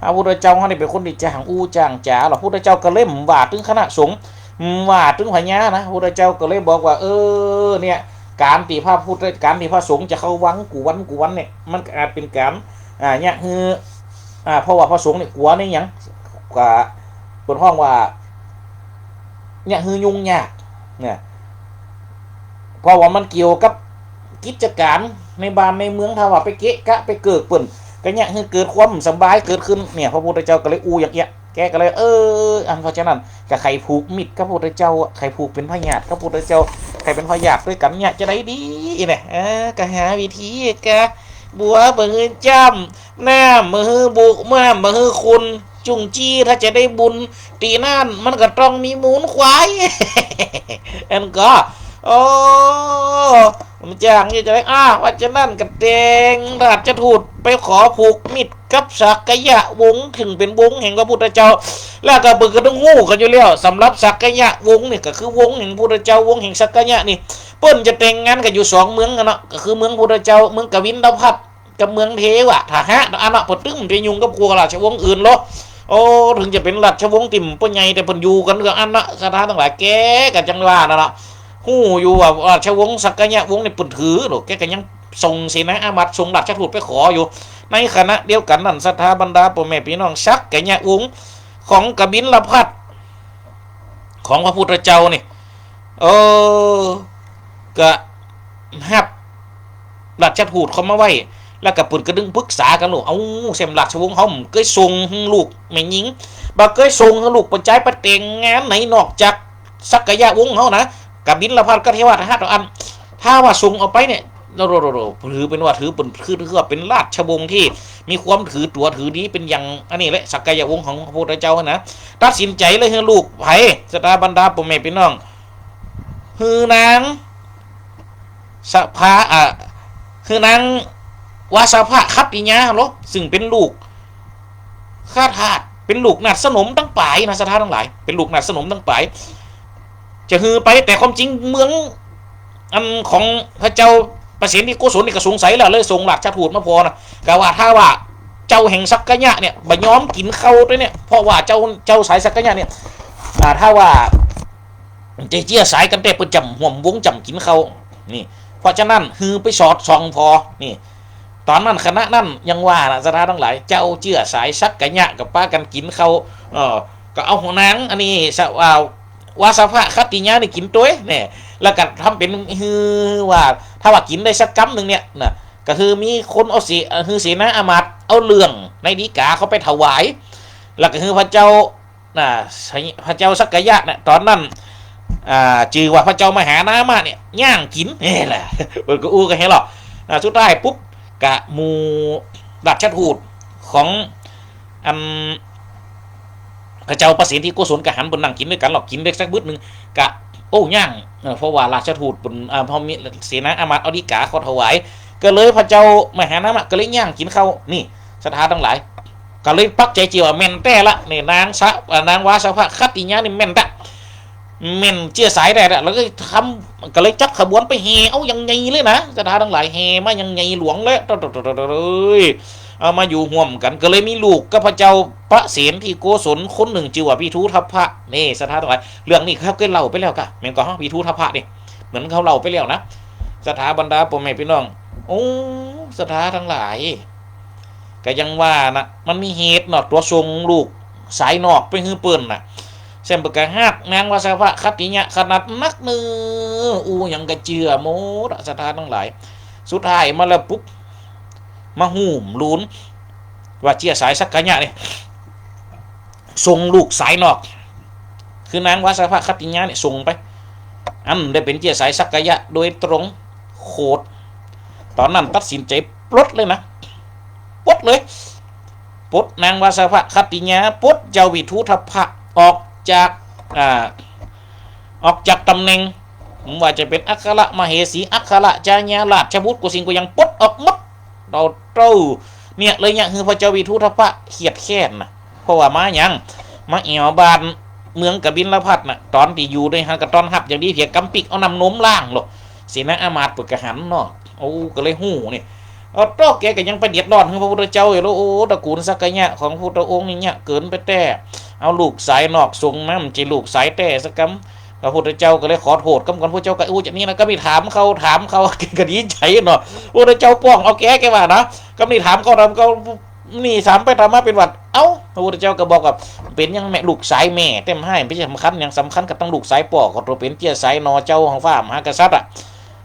พระพุทธเจ้าเฮานี่เป๋นคนตี้จ้างอู้จ้างจ๋า แล้วพุทธเจ้าก็เลยบ่ว่าเถิงคณะสงฆ์ บ่ว่าเถิงพญานะ พุทธเจ้าก็เลยบอกว่า เออ เนี่ย ก๋านตี้พระพุทธ ก๋านตี้พระสงฆ์จะเข้าวังกู้วันกู้วันเนี่ย มันก็อาจเป๋นก๋าน อ่า เยียะหื้อ อ่า เพราะว่าพระสงฆ์เนี่ยกั๋วในหยัง ก็เปิ้นฮ้องว่า เยียะหื้อยุ่งยาก เนี่ย เพราะว่ามันเกี่ยวกับกิจก๋านในบ้านในเมือง ถ้าว่าไปเกะกะไปเกิกเปิ้น ก็เยียะหื้อเกิดความสบายเกิดขึ้น เนี่ย พระพุทธเจ้าก็เลยอู้อย่างเอี้ย แกก็เลย เออ อันเพราะฉะนั้น ก็ใค่ผูกมิตรกับพุทธเจ้า ใค่ผูกเป๋นพยาติกับพุทธเจ้า ใค่เป๋นพยาติตวยกั๋นเนี่ย จะได้ดีเนี่ย เออ ก็หาวิธี ก็บัวบ่หื้อจ้ำ น้ำบ่หื้อบุ น้ำบ่หื้อขุ่น จุ่งจี้ถ้าจะได้บุญ ตี้นั้นมันก็ต้องมีมูลควาย อันก็ โอ้ มันจ้างจะได้ อ่า เพราะฉะนั้นก็แต่งราชทูตไปขอผูกมิตรกับสักยะวงศ์ ซึ่งเป๋นวงศ์แห่งพระพุทธเจ้า แล้วก็เปิ้นก็ต้องฮู้กั๋นอยู่แล้ว สำหรับสักยะวงศ์เนี่ยก็คือวงศ์แห่งพุทธเจ้า วงศ์แห่งสักยะนี่ เปิ้นจะแต่งงานกั๋นอยู่สองเมืองกั๋นเนาะ ก็คือเมืองพุทธเจ้า เมืองกบิลพัสดุ์ กับเมืองเทวะทหะ อันเนาะ เปิ้นตึงบ่ไปยุ่งกับกั๋วราชวงศ์อื่นหรอก โอ้ เถิงจะเป๋นราชวงศ์ตี้บ่ใหญ่ แต่เปิ้นอยู่กั๋นก็อันเนาะ ศรัทธาตังหลาย แกก็จังว่านั่นเนาะ ฮู้อยู่ว่าราชวงศ์สักยะวงศ์นี่เปิ้นถือหรอก แกก็ยังส่งเสนาอามาตย์ ส่งราชทูตไปขออยู่ ในขณะเดียวกั๋นนั้น ศรัทธาบรรดาป้อแม่ปี้น้อง สักยะวงศ์ของกบิลพัสดุ์ ของพระพุทธเจ้านี่ เออ ก็ฮับราชทูตเข้ามาไว้ แล้วก็เปิ้นก็ตึงปรึกษากั๋นโลด เอ้า แซมราชวงศ์เฮาบ่เกยส่งหื้อลูกแม่ญิง บ่เกยส่งหื้อลูกป้อจายไปแต่งงานไหนนอกจากสักยะวงศ์เฮานะ กบิลพัสดุ์กับเทวะทหะ อัน ถ้าว่าส่งออกไปเนี่ย โอ้โห ถือเป๋นว่า ถือเป๋น คือ ถือว่าเป๋นราชวงศ์ตี้มีความถือตั๋วถือดีเป๋นอย่าง อันนี้แหละ สักยะวงศ์ของพระพุทธเจ้านะ ตัดสินใจ๋เลยหื้อลูกใผ ศรัทธาบรรดาป้อแม่ปี้น้อง หื้อนางสภา อ่า หื้อนางวาสภะขัตติยาโล ซึ่งเป๋นลูกข้าทาส เป๋นลูกนาฏสนมตังป๋ายนะ ศรัทธาตังหลาย เป๋นลูกนาฏสนมตังป๋าย จะหื้อไป แต่ความจริงเมือง อันของพระเจ้าประเสนทิโกศลนี่ก็สงสัยแล้ว เลยส่งราชทูตมาผ่อนะ กาว่าถ้าว่าเจ้าแห่งสักยะเนี่ยบ่ยอมกิ๋นข้าวตวยเนี่ย เพราะว่าเจ้า เจ้าสายสักยะเนี่ย อ่า ถ้าว่าจะเจื้อสายกั๋นแต๊เปิ้นจะบ่ฮ่วมวง จะบ่กิ๋นข้าว นี่ เพราะฉะนั้นหื้อไปสอดส่องผ่อ นี่ ต๋อนนั้นคณะนั้นยังว่านะ ศรัทธาตังหลาย เจ้าเจื้อสายสักยะก็ปากั๋นกิ๋นข้าว เออ ก็เอาหื้อนางอันนี้สะ อ่า วาสภะขัตติยานี่กิ๋นตวยเนี่ย แล้วก็ทำเป๋นหื้อว่า ถ้าว่ากิ๋นได้สักกำนึ่งเนี่ยนะ ก็คือมีคนเอาเส- เอ่อ คือเสนาอามาตย์เอาเลื่องในฎีกาเข้าไปถวาย แล้วก็คือพระเจ้า น่ะ พระเจ้าสักกายะเนี่ย ต๋อนนั้น อ่า จื่อว่าพระเจ้ามหานามะเนี่ย ย่างกิ๋น นี่แหละ เปิ้นก็อู้กั๋นแหมลอ อ่า สุดท้ายปุ๊บ ก็หมู่ราชทูตของ อัน พระเจ้าประเสนทิโกศลก็หันเปิ้นนั่งกิ๋นตวยกั๋นลอ กิ๋นได้สักบึดนึ่ง ก็ โอ้ ย่าง เออ เพราะว่าราชทูตเปิ้น อ่า เพราะมีเสนาอามาตย์เอาฎีกาเข้าถวาย ก็เลยพระเจ้ามหานามะก็เลยย่างกิ๋นข้าว นี่ ศรัทธาตังหลาย ก็เลยปักใจ๋เจียวว่าแม่นแต๊ละ นี่ นางสะ- อ่า นางวาสภะขัตติยานี่แม่นแต๊ แม่นเจื้อสายแต๊ละ แล้วก็ทำ ก็เลยจัดขบวนไปแห่เอาอย่างใหญ่เลยนะ ศรัทธาตังหลาย แห่มาอย่างใหญ่หลวงเลย เอ้ย เอามาอยู่ฮ่วมกั๋น ก็เลยมีลูกกับพระเจ้าประเสนทิโกศลคนนึ่ง จื่อว่าวิทูทพะ นี่ ศรัทธาตังหลาย เรื่องนี้เฮาเกยเล่าไปแล้วก่ะ แม่นก่อ วิทูทพะนี่ เหมือนเฮาเล่าไปแล้วนะ ศรัทธาบรรดาป้อแม่ปี้น้อง โอ้ ศรัทธาตังหลาย ก็ยังว่านะ มันมีเหตุเนาะ ตั๋วส่งลูกสายนอกไปหื้อเปิ้นน่ะ แซมเปิ้นก็ฮักนางวาสภะขัตติยะขนาดนักเน่อ อู้หยังก็เจื้อหมดอะ ศรัทธาตังหลาย สุดท้ายมาแล้วปุ๊บ มาฮู้ลูนว่าเจื้อสายสักกายะนี่ ส่งลูกสายนอก คือนางวาสภะขัตติยาเนี่ยส่งไป อันได้เป๋นเจื้อสายสักกายะโดยตรง โขด ต๋อนนั้นตัดสินใจ๋ปลดเลยนะ ปลดเลย ปลดนางวาสภะขัตติยา ปลดเจ้าวิทูทพะออกจาก อ่า ออกจากต๋ำแหน่ง บ่ว่าจะเป๋นอัครมเหสี อัครจายา ราชบุตร กู้สิ่งกู้อย่างปลดออกหมด เต้า เต้า เนี่ยเลยเนี่ย หื้อพระเจ้าวิทูทพะเคียดแค้นนะ เพราะว่ามาหยัง มาแอ่วบ้านเมืองกบิลพัสดุ์น่ะ ต๋อนตี้อยู่โดยหันก็ต้อนฮับอย่างดี เผียกำปิ๊กเอาน้ำนมล้างโลด เสนาอามาตย์เปิ้นก็หันเนาะ โอ้ ก็เลยฮู้นี่ โอ้โต แกก็ยังไปเดือดร้อนหื้อพระพุทธเจ้าอยู่แล้ว โอ้ ตระกูลสักกายะของพระพุทธองค์นี่เนี่ยเกิ๋นไปแต๊ เอาลูกสายนอกส่งมา บ่ใจ้ลูกสายแต๊สักกำ พระพุทธเจ้าก็เลยขอโต้ษกำก่อน พระเจ้าก็อู้จะนี่นะ กำนี้ถามเขา ถามเขา ก็ดีใจ๋เนาะ พระพุทธเจ้าป้องเอาแก แกว่านะ กำนี้ถามเขา ถามเขา นี่ถามไปถามมาเป๋นหวัด เอ้า พระพุทธเจ้าก็บอกว่า เป๋นหยังแม่ ลูกสายแม่เต้มไห้ บ่ใจ้สำคัญหยัง สำคัญก็ต้องลูกสายป้อ ก็ตั๋วเป๋นเจื้อสายหน่อเจ้าของฟ้ามหากษัตริย์อะ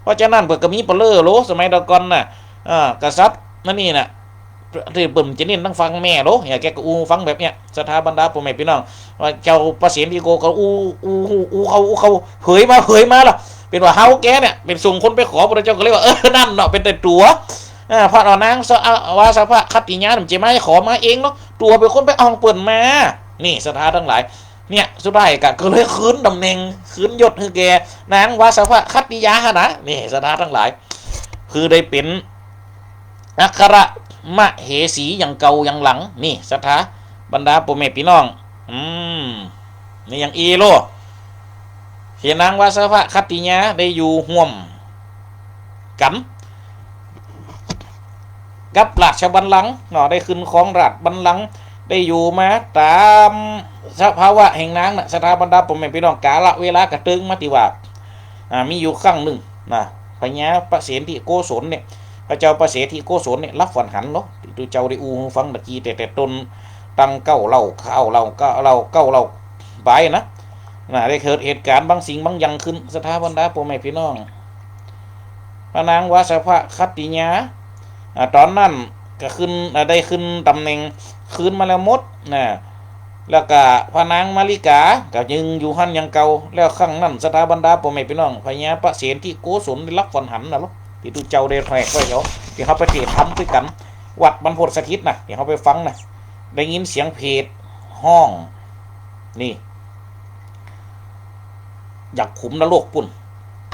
เพราะฉะนั้นเปิ้นก็มีปะเลอโล สมัยตะก่อนน่ะ เอ่อ กษัตริย์นั่นนี่น่ะ ตี้เปิ้นจะเน้นตังฝั่งแม่โล เนี่ย แกก็อู้ฟังแบบเนี่ย ศรัทธาบรรดาป้อแม่ปี้น้อง ว่าเจ้าประเสนทิโกก็อู้ อู้ อู้ อู้เขา อู้เขา เผยมา เผยมาละ เป๋นว่าเฮาแกเนี่ย เป๋นส่งคนไปขอ พระเจ้าก็เลยว่า เออ นั่นเนาะ เป๋นแต่ตั๋ว อ่า พระนางสะ- วาสภะขัตติยาเนี่ย บ่ใจ้มาขอมาเองเนาะ ตั๋วเป๋นคนไปเอาเปิ้นมา นี่ ศรัทธาตังหลาย เนี่ย สุดท้ายก็ ก็เลยคืนต๋ำแหน่ง คืนยศหื้อแก่นางวาสภะขัตติยาหั้นนะ นี่ ศรัทธาตังหลาย คือได้เป๋น อัครมเหสีอย่างเก่าอย่างหลัง นี่ ศรัทธาบรรดาป้อแม่ปี้น้อง อืม นี่อย่างอี้โล เหียนางวาสภะขัตติยาได้อยู่ฮ่วมกั๋นกับราชบัลลังก์เนาะ ได้ขึ้นครองราชบัลลังก์ ได้อยู่มาต๋ามสภาวะแห่งนางน่ะ ศรัทธาบรรดาป้อแม่ปี้น้อง กาลเวลาก็เติ่งมาตี้ว่า อ่า มีอยู่ครั้งนึ่ง นะ พญาประเสนทิโกศลเนี่ย พระเจ้าประเสนทิโกศลเนี่ย หลับฝันหันเนาะ ตี้ตุ๊เจ้าได้อู้หื้อฟังตะกี้ แต่ แต่ต้นตังเก้าเล่า เก้าเล่า เก้าเล่า เก้าเล่าไปนะ นะ ได้เกิดเหตุก๋ารณ์บางสิ่งบางอย่างขึ้น ศรัทธาบรรดาป้อแม่ปี้น้อง พระนางวาสภะขัตติยา อ่า ต๋อนนั้นก็ขึ้น อ่า ได้ขึ้นต๋ำแหน่งคืนมาแล้วหมดนะ แล้วก็พระนางมาริกาก็ยังอยู่หั้นอย่างเก่า แล้วครั้งนั้น ศรัทธาบรรดาป้อแม่ปี้น้อง พญาประเสนทิโกศลได้หลับฝันหันนะลูก ตี้ตุ๊เจ้าได้แหวกไว้เดี๋ยว ตี้เฮาไปเทศน์ธรรมตวยกั๋น วัดบรรพตสถิตนะ ตี้เฮาไปฟังนะ ได้ยินเสียงเปรตฮ้อง นี่ จากขุมนรกปู๊น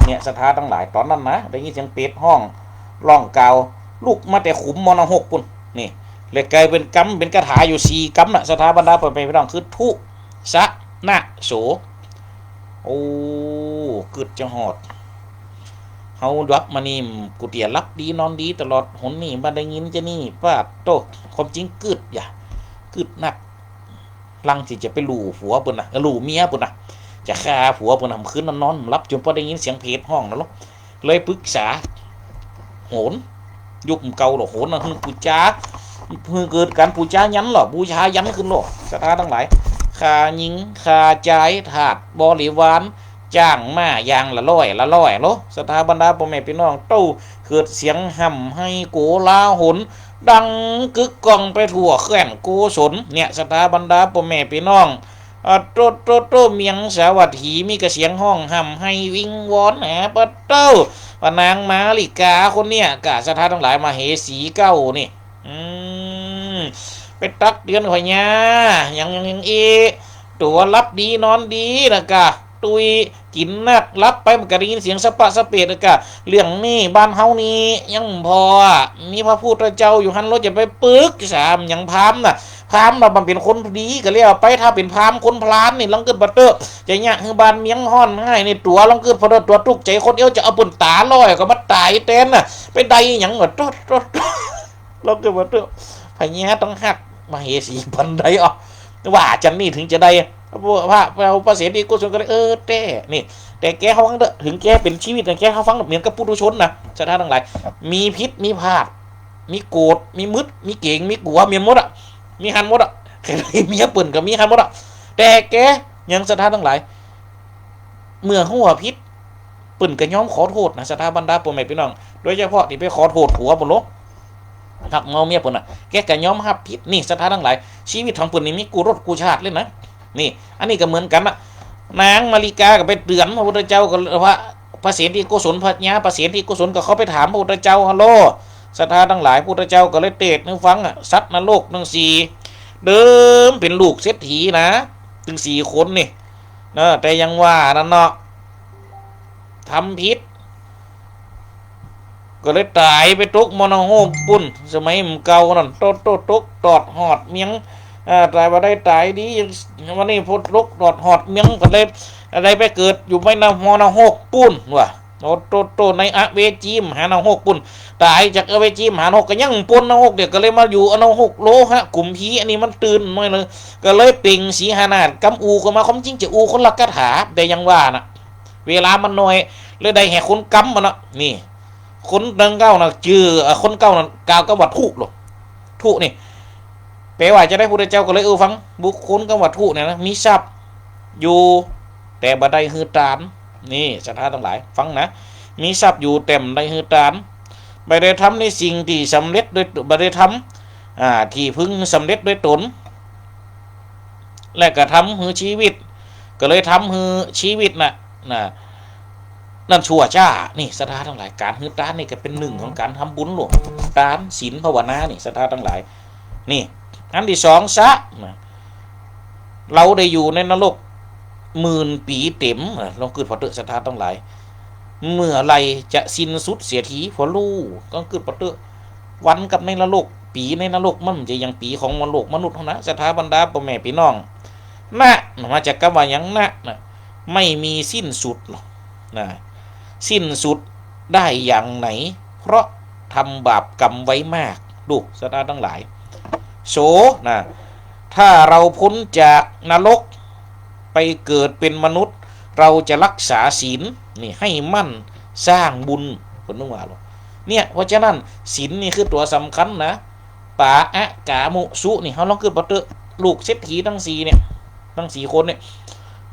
เนี่ย ศรัทธาตังหลาย ต๋อนนั้นนะ ได้ยินเสียงเปรตฮ้อง ร้องกล่าว ลุกมาแต่ขุมมรณะหกปู๊น นี่ เลยก๋ายเป๋นกำ เป๋นคาถาอยู่สี่กำน่ะ ศรัทธาบรรดาป้อแม่ปี้น้อง คือ ทุ สะ นะ โส โอ้ กึ๊ดจะฮอด เฮาดับมานี่ กูเตี้ยหลับดีนอนดีตลอด หนนี่มาได้ยินจะนี่ ปาดโต้ ความจริงกึ๊ดอย่า กึ๊ดนัก ลังตี้จะไปลู่ผัวเปิ้นนะ เออ ลู่เมียเปิ้นนะ จะฆ่าผัวเปิ้นนะ คืนนั้นนอนบ่หลับ จ๋นพอได้ยินเสียงเปรตฮ้องนั่นลอ เลยปรึกษา โหน ยุคเก่าลอ โหนนะ หื้อปู๋จา หื้อเกิดก๋านปู๋จายัณลอ บูชายัณขึ้นลอ ศรัทธาตังหลาย ฆ่าญิง ฆ่าจาย ทาสบริวาร จ้างม้ายางละร้อยละร้อยโล ศรัทธาบรรดาป้อแม่ปี้น้อง เต้าเกิดเสียงฮ่ำไห้โกลาหล ดังกึกก้องไปทั่วแคว้นโกศล เนี่ย ศรัทธาบรรดาป้อแม่ปี้น้อง อะโตโตโต เมียงสาวัตถี มีก้าเสียงฮ้องฮ่ำไห้วิงวอนหาปะเต้า ว่านางมาริกาคนเนี่ยก้า ศรัทธาตังหลาย มเหสีเก้านี่ อืม ไปตักเตือนพญา ยัง ยัง ยังอี ตั๋วหลับดีนอนดีนะก้า ตุยกิ๋นนักหลับไปมันก็ได้ยินเสียงสะปะสะเปดนะก้า เรื่องนี้บ้านเฮานี่ยังบ่พออะ มีพระพุทธเจ้าอยู่หั้น เฮาจะไปปึกษาหยังพราหมณ์น่ะ พราหมณ์น่ะมันเป๋นคนดีก็แล้วไป ถ้าเป๋นพราหมณ์คนพาลนี่ ลองกึ๊ดบ่าเต๊อะ จะเยียะหื้อบ้านเมืองฮ้อนฮ้ายนี่ ตั๋วลองกึ๊ดบ่าเต๊อะ ตั๋วตุ๊กใจ๋คนเดียว จะเอาเปิ้นต๋าร้อยก็มาต๋ายแตนน่ะ ไปได้หยังวะ โต๊ะ โต๊ะ โต๊ะ ลองกึ๊ดบ่าเต๊อะ พญาต้องฮักมเหสีปานใดอ่ะ ว่าจั่นนี่เถิงจะได้ พระ พระ พระเสนที่โกศลก็เลย เออ แต๊ นี่ แต่แกเฮาฟังเต๊อะ เถิงแกเป๋นชีวิตนะ แกเฮาฟังเหมือนกับปุถุชนนะ ศรัทธาตังหลาย มีผิด มีพลาด มีโกรธ มีมึด มีเก๋ง มีกั๋ว มีหมดอะ มีหั้นหมดอะ ใค่เมียเปิ้นก็มีหั้นหมดอะ แต่แกยัง ศรัทธาตังหลาย เมื่อฮู้ว่าผิด เปิ้นก็ยอมขอโต้ษนะ ศรัทธาบรรดาป้อแม่ปี้น้อง โดยเฉพาะตี้ไปขอโต้ษผัวเปิ้นโล ฮักเมาเมียเปิ้นน่ะ แกก็ยอมฮับผิด นี่ ศรัทธาตังหลาย ชีวิตของเปิ้นนี่มีกู้รสกู้ชาติเลยนะ นี่ อันนี้ก็เหมือนกั๋นน่ะ นางมาริกาก็ไปเตือนพระพุทธเจ้า ก็ว่า พระเสนที่โกศล พญาพระเสนที่โกศลก็เข้าไปถามพระพุทธเจ้า ฮัลโหล ศรัทธาตังหลาย พุทธเจ้าก็เลยเตสน์หื้อฟังอะ สัตว์นรกตังสี่ เดิมเป๋นลูกเศรษฐีนะ ตังสี่คนนี่ เออ แต่ยังว่านั้นเนาะ ทำผิด ก็เลยต๋ายไปตกมรณะฮกปุ้น สมัยมันเก่านั้น โต๊ะ โต๊ะ ตกตอดฮอดเมือง อ่า ต๋ายบ่ได้ต๋ายดี วันนี้พอตกตอดฮอดเมืองก็เลยได้ไปเกิดอยู่ในมรณะฮกปุ้นว่ะ โต๊ะ โต๊ะ โต๊ะ ในอเวจีมหานรกปุ้น ต๋ายจากอเวจีมหานรกก็ยังปนนรก เดี๋ยวก็เลยมาอยู่อนรกโลหะกุมภี อันนี้มันตื่นหน่อยเลย ก็เลยเปล่งสิงหนาฏกำอู่ขึ้นมา ความจริงจะอู้คนละคาถา แต่ยังว่าน่ะ เวลามันน้อย เลยได้แห่คนกำมันน่ะ นี่ คนดังกล่าวน่ะ จื้อ เอ่อ คนเก่านั้นกล่าวกำว่าธุโลด ธุนี่ แปลว่าจะได้ พุทธเจ้าก็เลย เออ ฟัง บุคคลกำว่าธุเนี่ยนะ มีทรัพย์อยู่ แต่บ่ได้หื้อตาน นี่ ศรัทธาตังหลาย ฟังนะ มีทรัพย์อยู่แต่บ่ได้หื้อตาน บ่ได้ทำในสิ่งตี้สำเร็จโดย บ่ได้ทำ อ่า ตี้พึงสำเร็จโดยตน และก็ทำหื้อชีวิต ก็เลยทำหื้อชีวิตน่ะ น่ะ นั้นชั่วจ๊า นี่ ศรัทธาตังหลาย ก๋านหื้อตานนี่ก็เป๋นนึ่งของก๋านทำบุญโลด ตาน ศีล ภาวนา นี่ ศรัทธาตังหลาย นี่ อันตี้สองซะ น่ะ เฮาได้อยู่ในนรกหมื่นปี๋เต๋ม น่ะ ลองกึ๊ดผ่อเต๊อะ ศรัทธาตังหลาย เมื่อใดจะสิ้นสุดเสียที ผ่อฮู้ ลองกึ๊ดผ่อเต๊อะ วันกับในนรก ปี๋ในนรกมันจะอย่างปี๋ของมนุษย์ มนุษย์เฮานะ ศรัทธาบรรดาป้อแม่ปี้น้อง นะ มาจากกำว่าหยังนะ นะ ไม่มีสิ้นสุดหรอก นะ สิ้นสุดได้อย่างไหน เพราะทำบาปกรรมไว้มาก ดู ศรัทธาตังหลาย โส นะ ถ้าเราพ้นจากนรก ไปเกิดเป๋นมนุษย์ เราจะรักษาศีล นี่ ให้มั่น สร้างบุญ เปิ้นว่าโลด เนี่ย เพราะฉะนั้น ศีลนี่คือตั๋วสำคัญนะ ปา อะ กา มุ สุ นี่ เฮาลองกึ๊ดผ่อเต๊อะ ลูกเศรษฐีตังสี่เนี่ย ตังสี่คนเนี่ย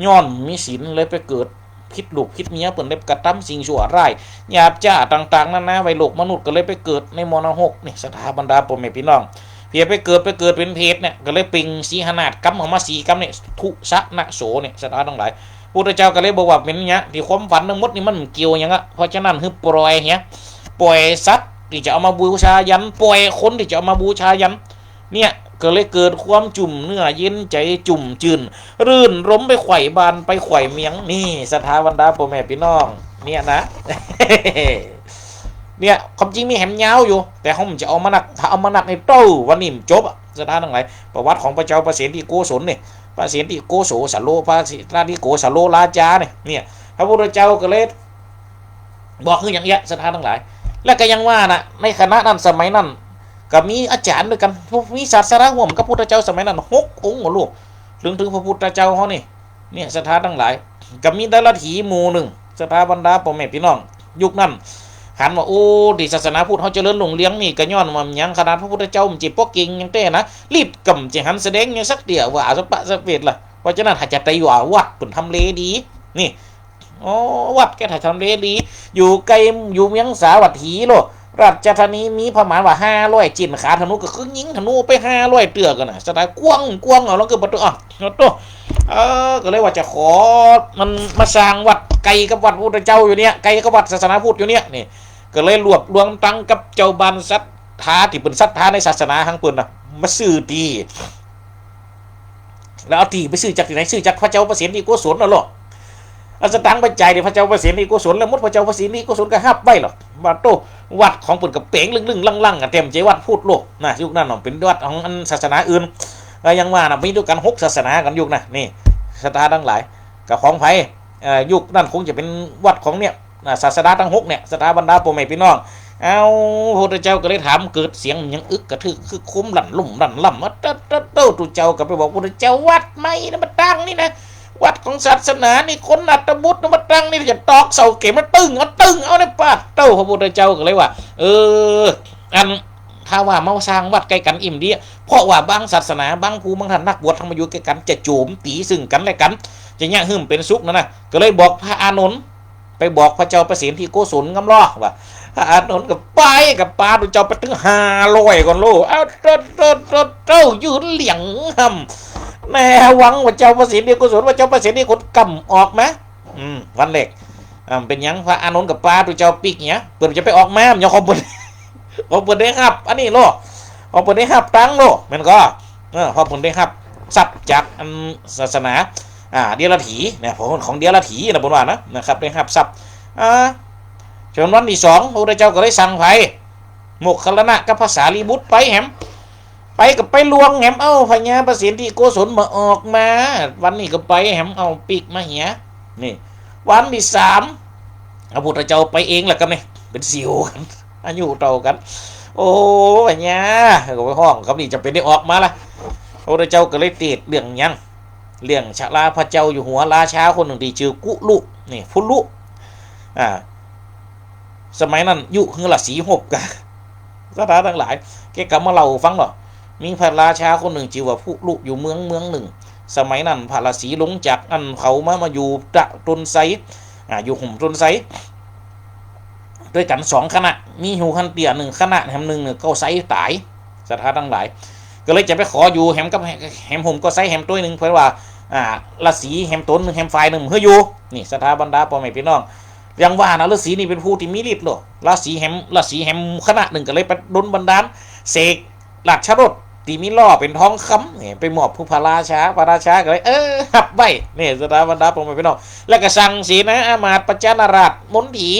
ย้อนมีศีลเลยไปเกิดผิดลูกผิดเมีย เปิ้นเลยกระทำสิ่งชั่วร้าย หยาบจ๊าต่างๆ นานา ไว้โลกมนุษย์ ก็เลยไปเกิดในมรณะฮก นี่ ศรัทธาบรรดาป้อแม่ปี้น้อง เผียไปเกิด ไปเกิดเป๋นเปรตเนี่ย ก็เลยเปล่งสิงหนาฏกำออกมาสี่กำเนี่ย ทุ สะ นะ โส เนี่ย ศรัทธาตังหลาย พุทธเจ้าก็เลยบอกว่าเป๋นเนี้ย ตี้ความฝันตังหมดนี่มันบ่เกี่ยวหยังอะ เพราะฉะนั้นหื้อปล่อยเหีย ปล่อยสัตว์ตี้จะเอามาบูชายัณ ปล่อยคนตี้จะเอามาบูชายัณ เนี่ย ก็เลยเกิดความจุ่มเนื้อเย็นใจ๋ จุ่มจื้น รื่นรมไปไขว่บ้านไปไขว่เมือง นี่ ศรัทธาบรรดาป้อแม่ปี้น้อง เนี่ยนะ เนี่ย ความจริงมีแหมยาวอยู่ แต่เฮาบ่จะเอามานัก ถ้าเอามานักนี่เต้าวันนี้บ่จบอะ ศรัทธาตังหลาย ประวัติของพระเจ้าพระเสนที่โกศลนี่ พระเสนที่โกโสสโล พระเสนที่โกสโลราจานี่ เนี่ย พระพุทธเจ้าก็เลย บอกคืออย่างเอี้ย ศรัทธาตังหลาย และก็ยังว่าน่ะ ในขณะนั้นสมัยนั้น ก็มีอาจ๋ารย์ด้วยกั๋น มีศาสดาฮ่วมกับพุทธเจ้าสมัยนั้นหกองค์บ่ลูก เถิง เถิงพระพุทธเจ้าเฮานี่ เนี่ย ศรัทธาตังหลาย ก็มีดารัจฉีหมู่นึ่ง ศรัทธาบรรดาป้อแม่ปี้น้อง ยุคนั้น หันว่า โอ้ ตี้ศาสนาพุทธเฮาเจริญรุ่งเรืองนี่ ก็ย้อนว่าหยัง ขนาดพระพุทธเจ้าบ่ใจ้ปกเก่งหยังแต๊นะ ฤทธิ์ก็บ่ใจ้หันแสดงหยังสักเตื้อ ว่าสะปะสะเปดล่ะ เพราะฉะนั้นหากจะไตว่าวัดเปิ้นทำเลดี นี่ อ๋อ วัดแกถ่ายทำเลดี อยู่ไกล อยู่เมืองสาวัตถีโล ราชธานี มีประมาณว่าห้าร้อยจิ๊น ขาธนูก็คือยิงธนูไปห้าร้อยเตื้อกั๋นน่ะ ศาสดากว้างกว้าง เอาแล้วก็ประตู๋ อ่ะ โอ้โต เออ ก็เลยว่าจะขอมันมาสร้างวัดไกลกับวัดพุทธเจ้าอยู่เนี่ย ไกลกับวัดศาสนาพุทธอยู่เนี่ย นี่ ก็เลยรวบรวมตังค์กับเจ้าบ้านศรัทธา ตี้เปิ้นศรัทธาในศาสนาหั้งเปิ้นน่ะ มาซื้อตี้ แล้วเอาตี้ไปซื้อจากตี้ไหน ซื้อจากพระเจ้าประเสนทิโกศลน่ะโล เอาสตางค์ไปจ่ายแด่พระเจ้าประเสนทิโกศล แล้วหมด พระเจ้าประเสนทิโกศลก็ฮับไว้หรอก ว่าโต วัดของเปิ้นก็เป๋งลึ่งๆ ลั่งๆ อะ แต่บ่ใจ้วัดพุทธโล นะ ยุคนั้นเนาะ เป๋นวัดของอันศาสนาอื่น ก็ยังว่าน่ะ มีตวยกั๋นหกศาสนากั๋นยุคนั้น นี่ ศรัทธาตังหลาย ก็ของใผ เอ่อ ยุคนั้นคงจะเป๋นวัดของเนี่ย อ่า ศาสดาตังหกเนี่ย ศรัทธาบรรดาป้อแม่ปี้น้อง เอ้า พระพุทธเจ้าก็เลยถาม เกิดเสียงหยังอึกกระทึกคึกโครม ลั่นลุ่มลั่นล่ำ ว่า เต๊อะเต๊อะเต๊อะ ตุ๊เจ้าก็ไปบอกพระพุทธเจ้า วัดใหม่นะมาตั้งนี่นะ วัดของศาสนานี่ คนอัตบุตรนะมาตั้งนี่ จะตอกเสาเข็มมาตึ้ง เอาตึ้ง เอาในปาดโต้ พระพุทธเจ้าก็เลยว่า เออ อัน ถ้าว่ามาสร้างวัดใก้กั๋นอิ่มดีอะ เพราะว่าบางศาสนา บางผู้บางท่าน นักบวชธรรมมาอยู่ใก้กั๋น จะโจ๋มตี๋ซึ่งกั๋นและกั๋น จะเยียะหื้อบ่เป๋นสุขนั่นนะ ก็เลยบอกพระอานนท์ ไปบอกพระเจ้าประเสนทิโกศลกำลอว่า พระอานนท์ก็ไปกับปาตุ๊เจ้าไปตึงห้าร้อยก่อนโล เอาเต๊อะเต๊อะเต๊อะเต๊อะ ยืนเหลียงห่ำ แน่หวังว่าเจ้าประเสนทิโกศล ว่าเจ้าประเสนทิโกศลกำออกมา อืม วันแรก อ่า เป๋นหยังพระอานนท์กับปาตุ๊เจ้าปิ๊กเนี่ย เปิ้นจะไปออกมา มันยังของเปิ้น ของเปิ้นได้ฮับ อันนี้โล ของเปิ้นได้ฮับตังค์โล แม่นก่อ เออ ของเปิ้นได้ฮับทรัพย์จากอันศาสนา อ่า เดียรถีเนี่ย ของ ของเดียรถีนะ เปิ้นว่านะ นะครับ ได้ฮับทรัพย์ อ่า จนวันตี้สอง พระพุทธเจ้าก็เลยสั่งไป โมคคัลลานะกับพระสารีบุตรไปแหม ไปก็ไปลวงแหม เอ้า พญาประเสนทิโกศลบ่ออกมา วันนี้ก็ไปแหม เอ้า ปิ๊กมาเหีย นี่ วันตี้สาม พระพุทธเจ้าไปเองแหละครับนี่ เป๋นสิวกั๋น อายุเต้ากั๋น โอ้ พญา ก็ไปฮ้องกำนี้ จะเป๋นได้ออกมาละ พระพุทธเจ้าก็เลยเตศน์เรื่องหยัง เรื่องชราพระเจ้าอยู่หัว ราชาคนนึ่งตี้จื้อกุลุ นี่ พุลุ อ่า สมัยนั้นยุคหื้อราศีฮบกั๋น ศรัทธาตังหลาย แกก็มาเล่าฟังเนาะ มีพระราชาคนนึ่งจื้อว่าพุลุ อยู่เมืองเมืองนึ่ง สมัยนั้นพระราศีลงจากอันเขามา มาอยู่ตะต้นไทร อ่า อยู่ฮ่มต้นไทร ตวยกั๋นสองคณะ มีอยู่หั้นเตื้อนึ่งคณะ แหมนึ่งนึ่งก็ไทรต๋าย ศรัทธาตังหลาย ก็เลยจะไปขออยู่แหมกับ แหมฮ่มก็ไทรแหมตวยนึ่ง เปิ้นว่า อ่า ราศีแหมต๋นนึ่ง แหมฝ่ายนึ่ง หื้ออยู่ นี่ ศรัทธาบรรดาป้อแม่ปี้น้อง อย่างว่านะ ฤๅษีนี่เป๋นผู้ตี้มีฤทธิ์โล ราศีแหม ราศีแหมคณะนึ่งก็เลยไปดลบันดาล เสกราชรถตี้มีล้อเป๋นทองคำ นี่ ไปมอบหื้อพระราชา พระราชาก็เลย เออ ฮับไว้ นี่ ศรัทธาบรรดาป้อแม่ปี้น้อง แล้วก็สั่งเสนาอามาตย์ ประชาราษฎร์ มนถี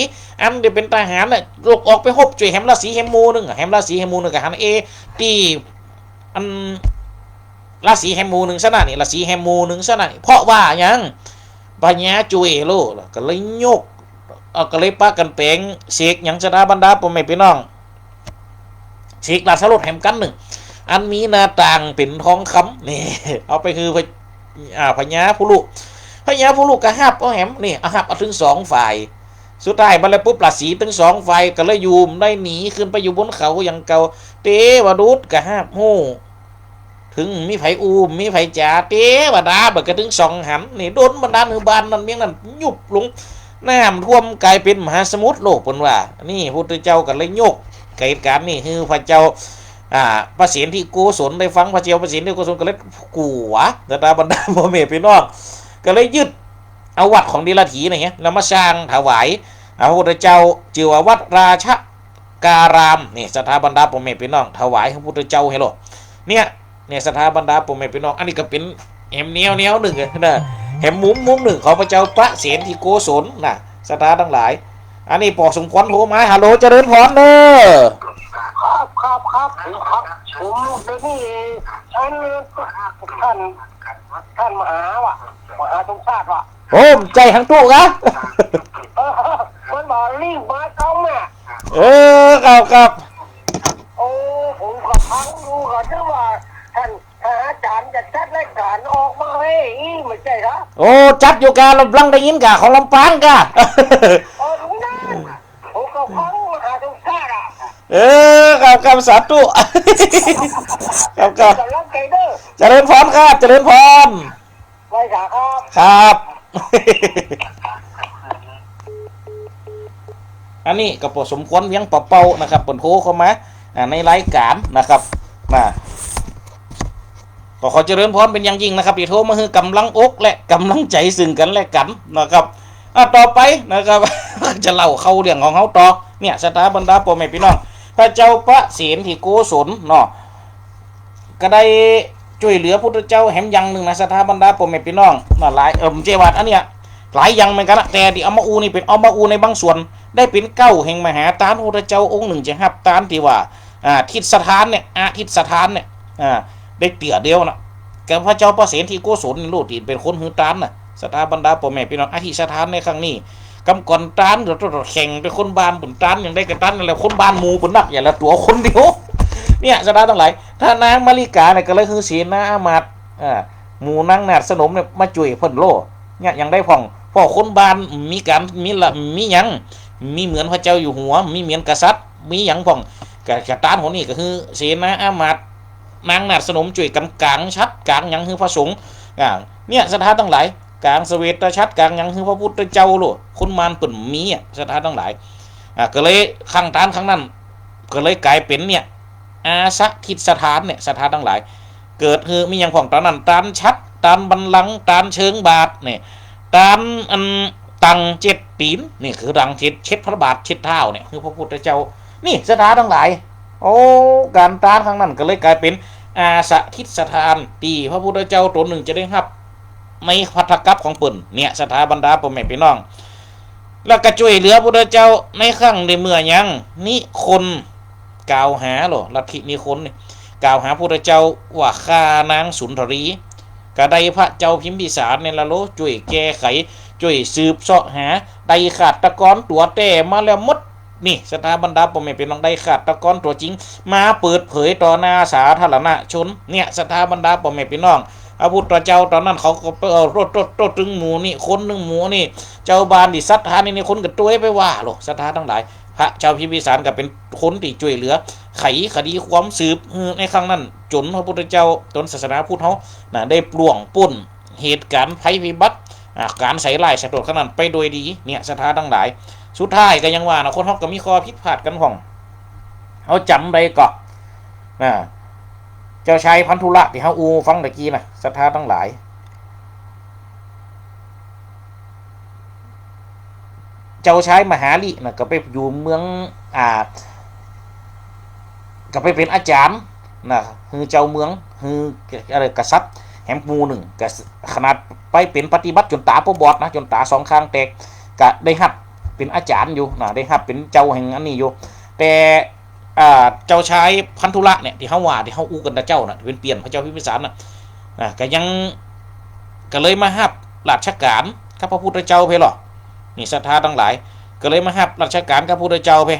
อันตี้เป๋นทหารน่ะ ลุกออกไปฮบจ้วยแหมราศีแหมหมู่นึ่ง แหมราศีแหมหมู่นึ่งก็หันเอ ตี้ อัน ราศีแหมหมู่นึ่งซะนะนี่ ราศีแหมหมู่นึ่งซะนะนี่ เพราะว่าหยัง พญาจ้วยโล ก็เลยยก เอ่อ ก็เลยปากั๋นแป๋งเสกหยัง ศรัทธาบรรดาป้อแม่ปี้น้อง เสกราชรถแหมคันนึ่ง อันมีหน้าต่างเป๋นทองคำ นี่ เอาไปหื้อพระ อ่า พญาพุลุ พญาพุลุก็ฮับเอาแหม นี่ เอาฮับเอาตึงสองฝ่าย สุดท้ายมาแล้วปุ๊บ ราศีตึงสองฝ่ายก็เลยอยู่บ่ได้ หนีขึ้นไปอยู่บนเขาอย่างเก่า เตวดูตก็ฮับฮู้ เถิงมีใผอู้ มีใผจ๋า เตวดาบ่าก็ตึงสองหัน นี่ ดลบันดาลหื้อบ้านนั้นเมืองนั้นยุบลง น้ำท่วมก๋ายเป๋นมหาสมุทรโลก เปิ้นว่า นี่ พุทธเจ้าก็เลยยกเหตุก๋ารณ์นี่หื้อพระเจ้า อ่า ประเสนทิโกศลได้ฟัง พระเจ้าประเสนทิโกศลก็เลยกั๋ว ศรัทธาบรรดาป้อแม่ปี้น้อง ก็เลยยึดเอาวัดของเดียรถีนี่ไง แล้วมาสร้างถวาย อ่า พระพุทธเจ้า จื้อว่าวัดราชการาม นี่ ศรัทธาบรรดาป้อแม่ปี้น้อง ถวายหื้อพุทธเจ้าหื้อโล เนี่ย เนี่ย ศรัทธาบรรดาป้อแม่ปี้น้อง อันนี้ก็เป๋นแหมแนวแนวนึ่งนะ แหมมุมมุมนึ่งของพระเจ้าประเสนทิโกศลนะ ศรัทธาตังหลาย อันนี้ป้อสมควรโทรมา ฮัลโหล เจริญพรเน่อ ครับ ครับ ครับ ผมครับ ผมเดี๋ยวนี้ ท่าน ท่าน ท่านมหาว่ะ มหาสมชาติว่ะ โอ้ บ่ใจ้หังตุ๊กะ เออ มันบอกรีบมาเก้าแม่ เออ ครับ ครับ โอ้ ผมก็ฟังอยู่ ก็นึกว่าท่าน ถ้าอาจ๋ารย์จะจัดรายก๋านออกมาหื้อ บ่ใจ้เหรอ โอ้ จัดอยู่กา ลำพังได้ยินกา ของลำปางกา โอ้ ตรงนั้น ผมก็ฟังมหาสมชาติอ่ะ เออ ครับ ครับ สาธุ ครับ ครับ ก๋ำลังใจ๋เน่อ เจริญพรครับ เจริญพร ไหว้สาครับ ครับ อันนี้ก็ปอสมควรเวียงปะเป่านะครับ เปิ้นโทรเข้ามา อ่า ในรายก๋านนะครับ มา ก็ขอเจริญพรเป๋นอย่างยิ่งนะครับ ตี้โทรมาหื้อก๋ำลังอกและก๋ำลังใจ๋ซึ่งกั๋นและกั๋นนะครับ อ่ะ ต่อไปนะครับ จะเล่าเข้าเรื่องของเฮาต่อ เนี่ย ศรัทธาบรรดาป้อแม่ปี้น้อง พระเจ้าพระเสนที่โกศลเนาะ ก็ได้จ้วยเหลือพุทธเจ้าแหมอย่างนึ่งนะ ศรัทธาบรรดาป้อแม่ปี้น้อง น่ะ หลาย เอ่อ บ่ใจ้ว่าอันเนี้ย หลายอย่างเหมือนกั๋นนะ แต่ตี้เอามาอู้นี่เป๋น เอามาอู้ในบางส่วน ได้เป๋นเก๊าแห่งมหาตาน พุทธเจ้าองค์นึ่งจะฮับตานตี้ว่า อ่า ทิสถานเนี่ย อทิสถานเนี่ย อ่า ได้เตื้อเดียวนะ กับพระเจ้าพระเสนที่โกศลนี่โลดตี้เป๋นคนหื้อตานนะ ศรัทธาบรรดาป้อแม่ปี้น้อง อทิสถานในครั้งนี้ กำก่อนตานเดี๋ยวต้องแข่งเป๋นคนบ้านเปิ้น ตานอย่างใดก็ตานอย่างใด คนบ้านหมู่เปิ้นนัก อย่าละตั๋วคนเดียว เนี่ย ศรัทธาตังหลาย ถ้านางมาริกาเนี่ยก็เลยหื้อเสนาอามาตย์ อ่า หมู่นางนาฏสนมเนี่ยมาจ้วยเปิ้นโลด เนี่ย อย่างใดพ่อง เพราะคนบ้านมีก๋าน มีละ มีหยัง มีเหมือนพระเจ้าอยู่หัว มีเหมือนกษัตริย์ มีหยังพ่อง ก็ ก็ตานหนนี้ก็หื้อเสนาอามาตย์ นางนาฏสนมจ้วยกั๋นก๋างฉัตรก๋างหยังหื้อพระสงฆ์ อ่า เนี่ย ศรัทธาตังหลาย ก๋างเสวตฉัตรก๋างหยังหื้อพระพุทธเจ้าโลด คนบ้านเปิ้นมีอะ ศรัทธาตังหลาย อ่า ก็เลยครั้งตานครั้งนั้น ก็เลยก๋ายเป๋นเนี่ย อาสะทิสถานเนี่ย ศรัทธาตังหลาย เกิดหื้อมีหยังพ่องต๋อนนั้น ตานฉัตร ตานบัลลังก์ ตานเชิงบาทเนี่ย ตานอันตังเจ็ดตี๋น นี่คือตังเช็ด เช็ดพระบาทเช็ดเท้าเนี่ย คือพระพุทธเจ้า นี่ ศรัทธาตังหลาย โอ้ ก๋านตานครั้งนั้นก็เลยก๋ายเป๋นอาสะทิสถาน ตี้พระพุทธเจ้าต๋นนึ่งจะได้ฮับ ในภัททกัปของเปิ้น เนี่ย ศรัทธาบรรดาป้อแม่ปี้น้อง แล้วก็จ้วยเหลือพุทธเจ้าในครั้งได้เมื่อยัง นิคน กล่าวหาโลด ลัทธินิคนนี่ กล่าวหาพุทธเจ้าว่าฆ่านางสุนทรี ก็ได้พระเจ้าพิมพิสารเนี่ยละโลด จ้วยแก้ไข จ้วยสืบเซาะหา ได้ฆาตกรตั๋วแต๊มาแล้วหมด นี่ ศรัทธาบรรดาป้อแม่ปี้น้อง ได้ฆาตกรตั๋วจริง มาเปิดเผยต่อหน้าสาธารณชน เนี่ย ศรัทธาบรรดาป้อแม่ปี้น้อง พระพุทธเจ้าต๋อนนั้นเขาก็ไปเอาโต้ษ โต้ษ โต้ษตึงหมู่นิคน ตึงหมู่นี่ เจ้าบ้านตี้ศรัทธานี่ นิคนก็ตวยไปว่าโลด ศรัทธาตังหลาย พระเจ้าพิมพิสารก็เป๋นคนตี้จ้วยเหลือ ไขคดีความสืบ เออ ในครั้งนั้น จ๋นพระพุทธเจ้า จ๋นศาสนาพุทธเฮา น่ะ ได้ปล้นป๊นเหตุก๋ารณ์ภัยพิบัติ อ่า ก๋านใส่ร้ายสะโตษครั้งนั้นไปโดยดี เนี่ย ศรัทธาตังหลาย สุดท้ายก็ยังว่านะ คนเฮาก็มีข้อผิดพลาดกั๋นพ่อง เฮาจ๋ำได้ก่อ อ่า เจ้าชายพันธุละตี้เฮาอู้ฟังตะกี้นะ ศรัทธาตังหลาย เจ้าชายมหาลินะ ก็ไปอยู่เมือง อ่า ก็ไปเป๋นอาจ๋ารย์นะ หื้อเจ้าเมือง หื้ออะไร กษัตริย์แหมหมู่นึ่ง ก็ขนาดไปเป๋นปฏิบัติจ๋นต๋าบ่บอดนะ จ๋นต๋าสองข้างแตก ก็ได้ฮับเป๋นอาจ๋ารย์อยู่นะ ได้ฮับเป๋นเจ้าแห่งอันนี้อยู่ แต่ อ่า เจ้าชายพันธุละเนี่ย ตี้เฮาว่า ตี้เฮาอู้กั๋นตะเจ้าน่ะ เป๋นเปี้ยนพระเจ้าพิมพิสารน่ะ อ่า ก็ยัง ก็เลยมาฮับราชก๋านกับพระพุทธเจ้าเพ่ลอ นี่ ศรัทธาตังหลาย ก็เลยมาฮับราชก๋านกับพระพุทธเจ้าเพ่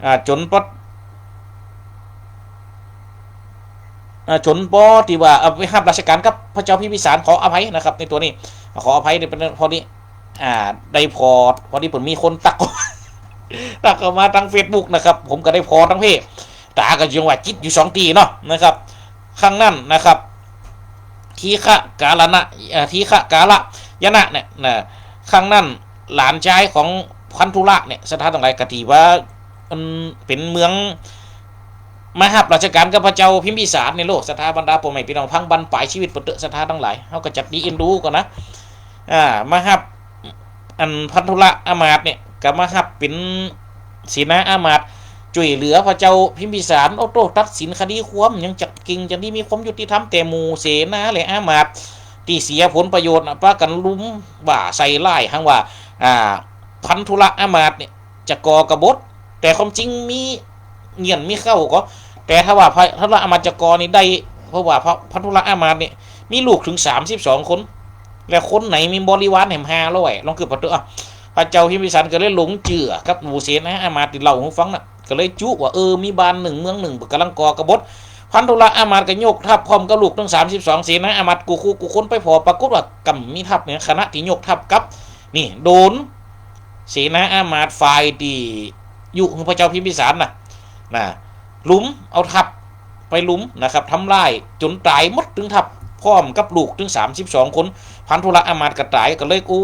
อ่า จ๋นปอ อ่า จ๋นปอตี้ว่า เอ่อ ไปฮับราชก๋านกับพระเจ้าพิมพิสาร ขออภัยนะครับ ในตั๋วนี้ ขออภัย นี่เป๋นพอดี อ่า ได้ผ่อ พอดีเปิ้นมีคนตั๊ก ตั๊กเข้ามาตางเฟซบุ๊กนะครับ ผมก็ได้ผ่อตางเพจ ต๋าก็ยังว่าจิตอยู่สองตี้เนาะนะครับ ครั้งนั้นนะครับ ทีฆะกาละนะ เอ่อ ทีฆะกาละยะนะเนี่ยนะ ครั้งนั้นหลานจายของพันธุละเนี่ย ศรัทธาตังหลาย ก็ตี้ว่า มันเป๋นเมือง มาฮับราชก๋านกับพระเจ้าพิมพิสารนี่โลด ศรัทธาบรรดาป้อแม่ปี้น้อง พังบั้นปลายชีวิตเปิ้นเต๊อะ ศรัทธาตังหลาย เฮาก็จักดีเอ็นดูก่อนนะ อ่า มาฮับ อันพันธุละอามาตย์เนี่ย ก็มาฮับเป๋นเสนาอามาตย์ จ้วยเหลือพระเจ้าพิมพิสาร โอ้โต ตัดสินคดีความหยังจักเก่งจักดี มีความยุติธรรมแก่หมู่เสนาและอามาตย์ ตี้เสียผลประโยชน์น่ะ ปากั๋นลุมว่าใส่ร้าย หังว่า อ่า พันธุละอามาตย์เนี่ย จะก่อกบฏ แต่ความจริงมีเงื่อนมีเค้าก่อ แต่ถ้าว่าพระ พระอามาตย์จะก่อนี่ได้ เพราะว่าพระ พันธุละอามาตย์นี่มีลูกเถิงสามสิบสองคน และคนไหนมีบริวารแหมห้าร้อย ลองกึ๊ดเป๋าเต๊อะ พระเจ้าพิมพิสารก็เลยหลงเจื้อกับหมู่เสนาอามาตย์ตี้เล่าหื้อฟังน่ะ ก็เลยจุว่า เออ มีบ้านนึ่งเมืองนึ่งกำลังก่อกบฏ พันธุละอามาตย์ก็ยกทัพพร้อมกับลูกตึงสามสิบสอง เสนาอามาตย์กู้คู่กู้คนไปผ่อ ปรากฏว่าก่ำมีทัพเนี่ย ขณะตี้ยกทัพกลับ นี่ โดน เสนาอามาตย์ฝ่ายตี้ยุหื้อพระเจ้าพิมพิสารน่ะ น่ะ ลุม เอาทัพไปลุมนะครับ ทำลายจ๋นต๋ายหมดตึงทัพ พร้อมกับลูกตึงสามสิบสองคน พันธุละอามาตย์ก็ต๋าย ก็เลย โอ้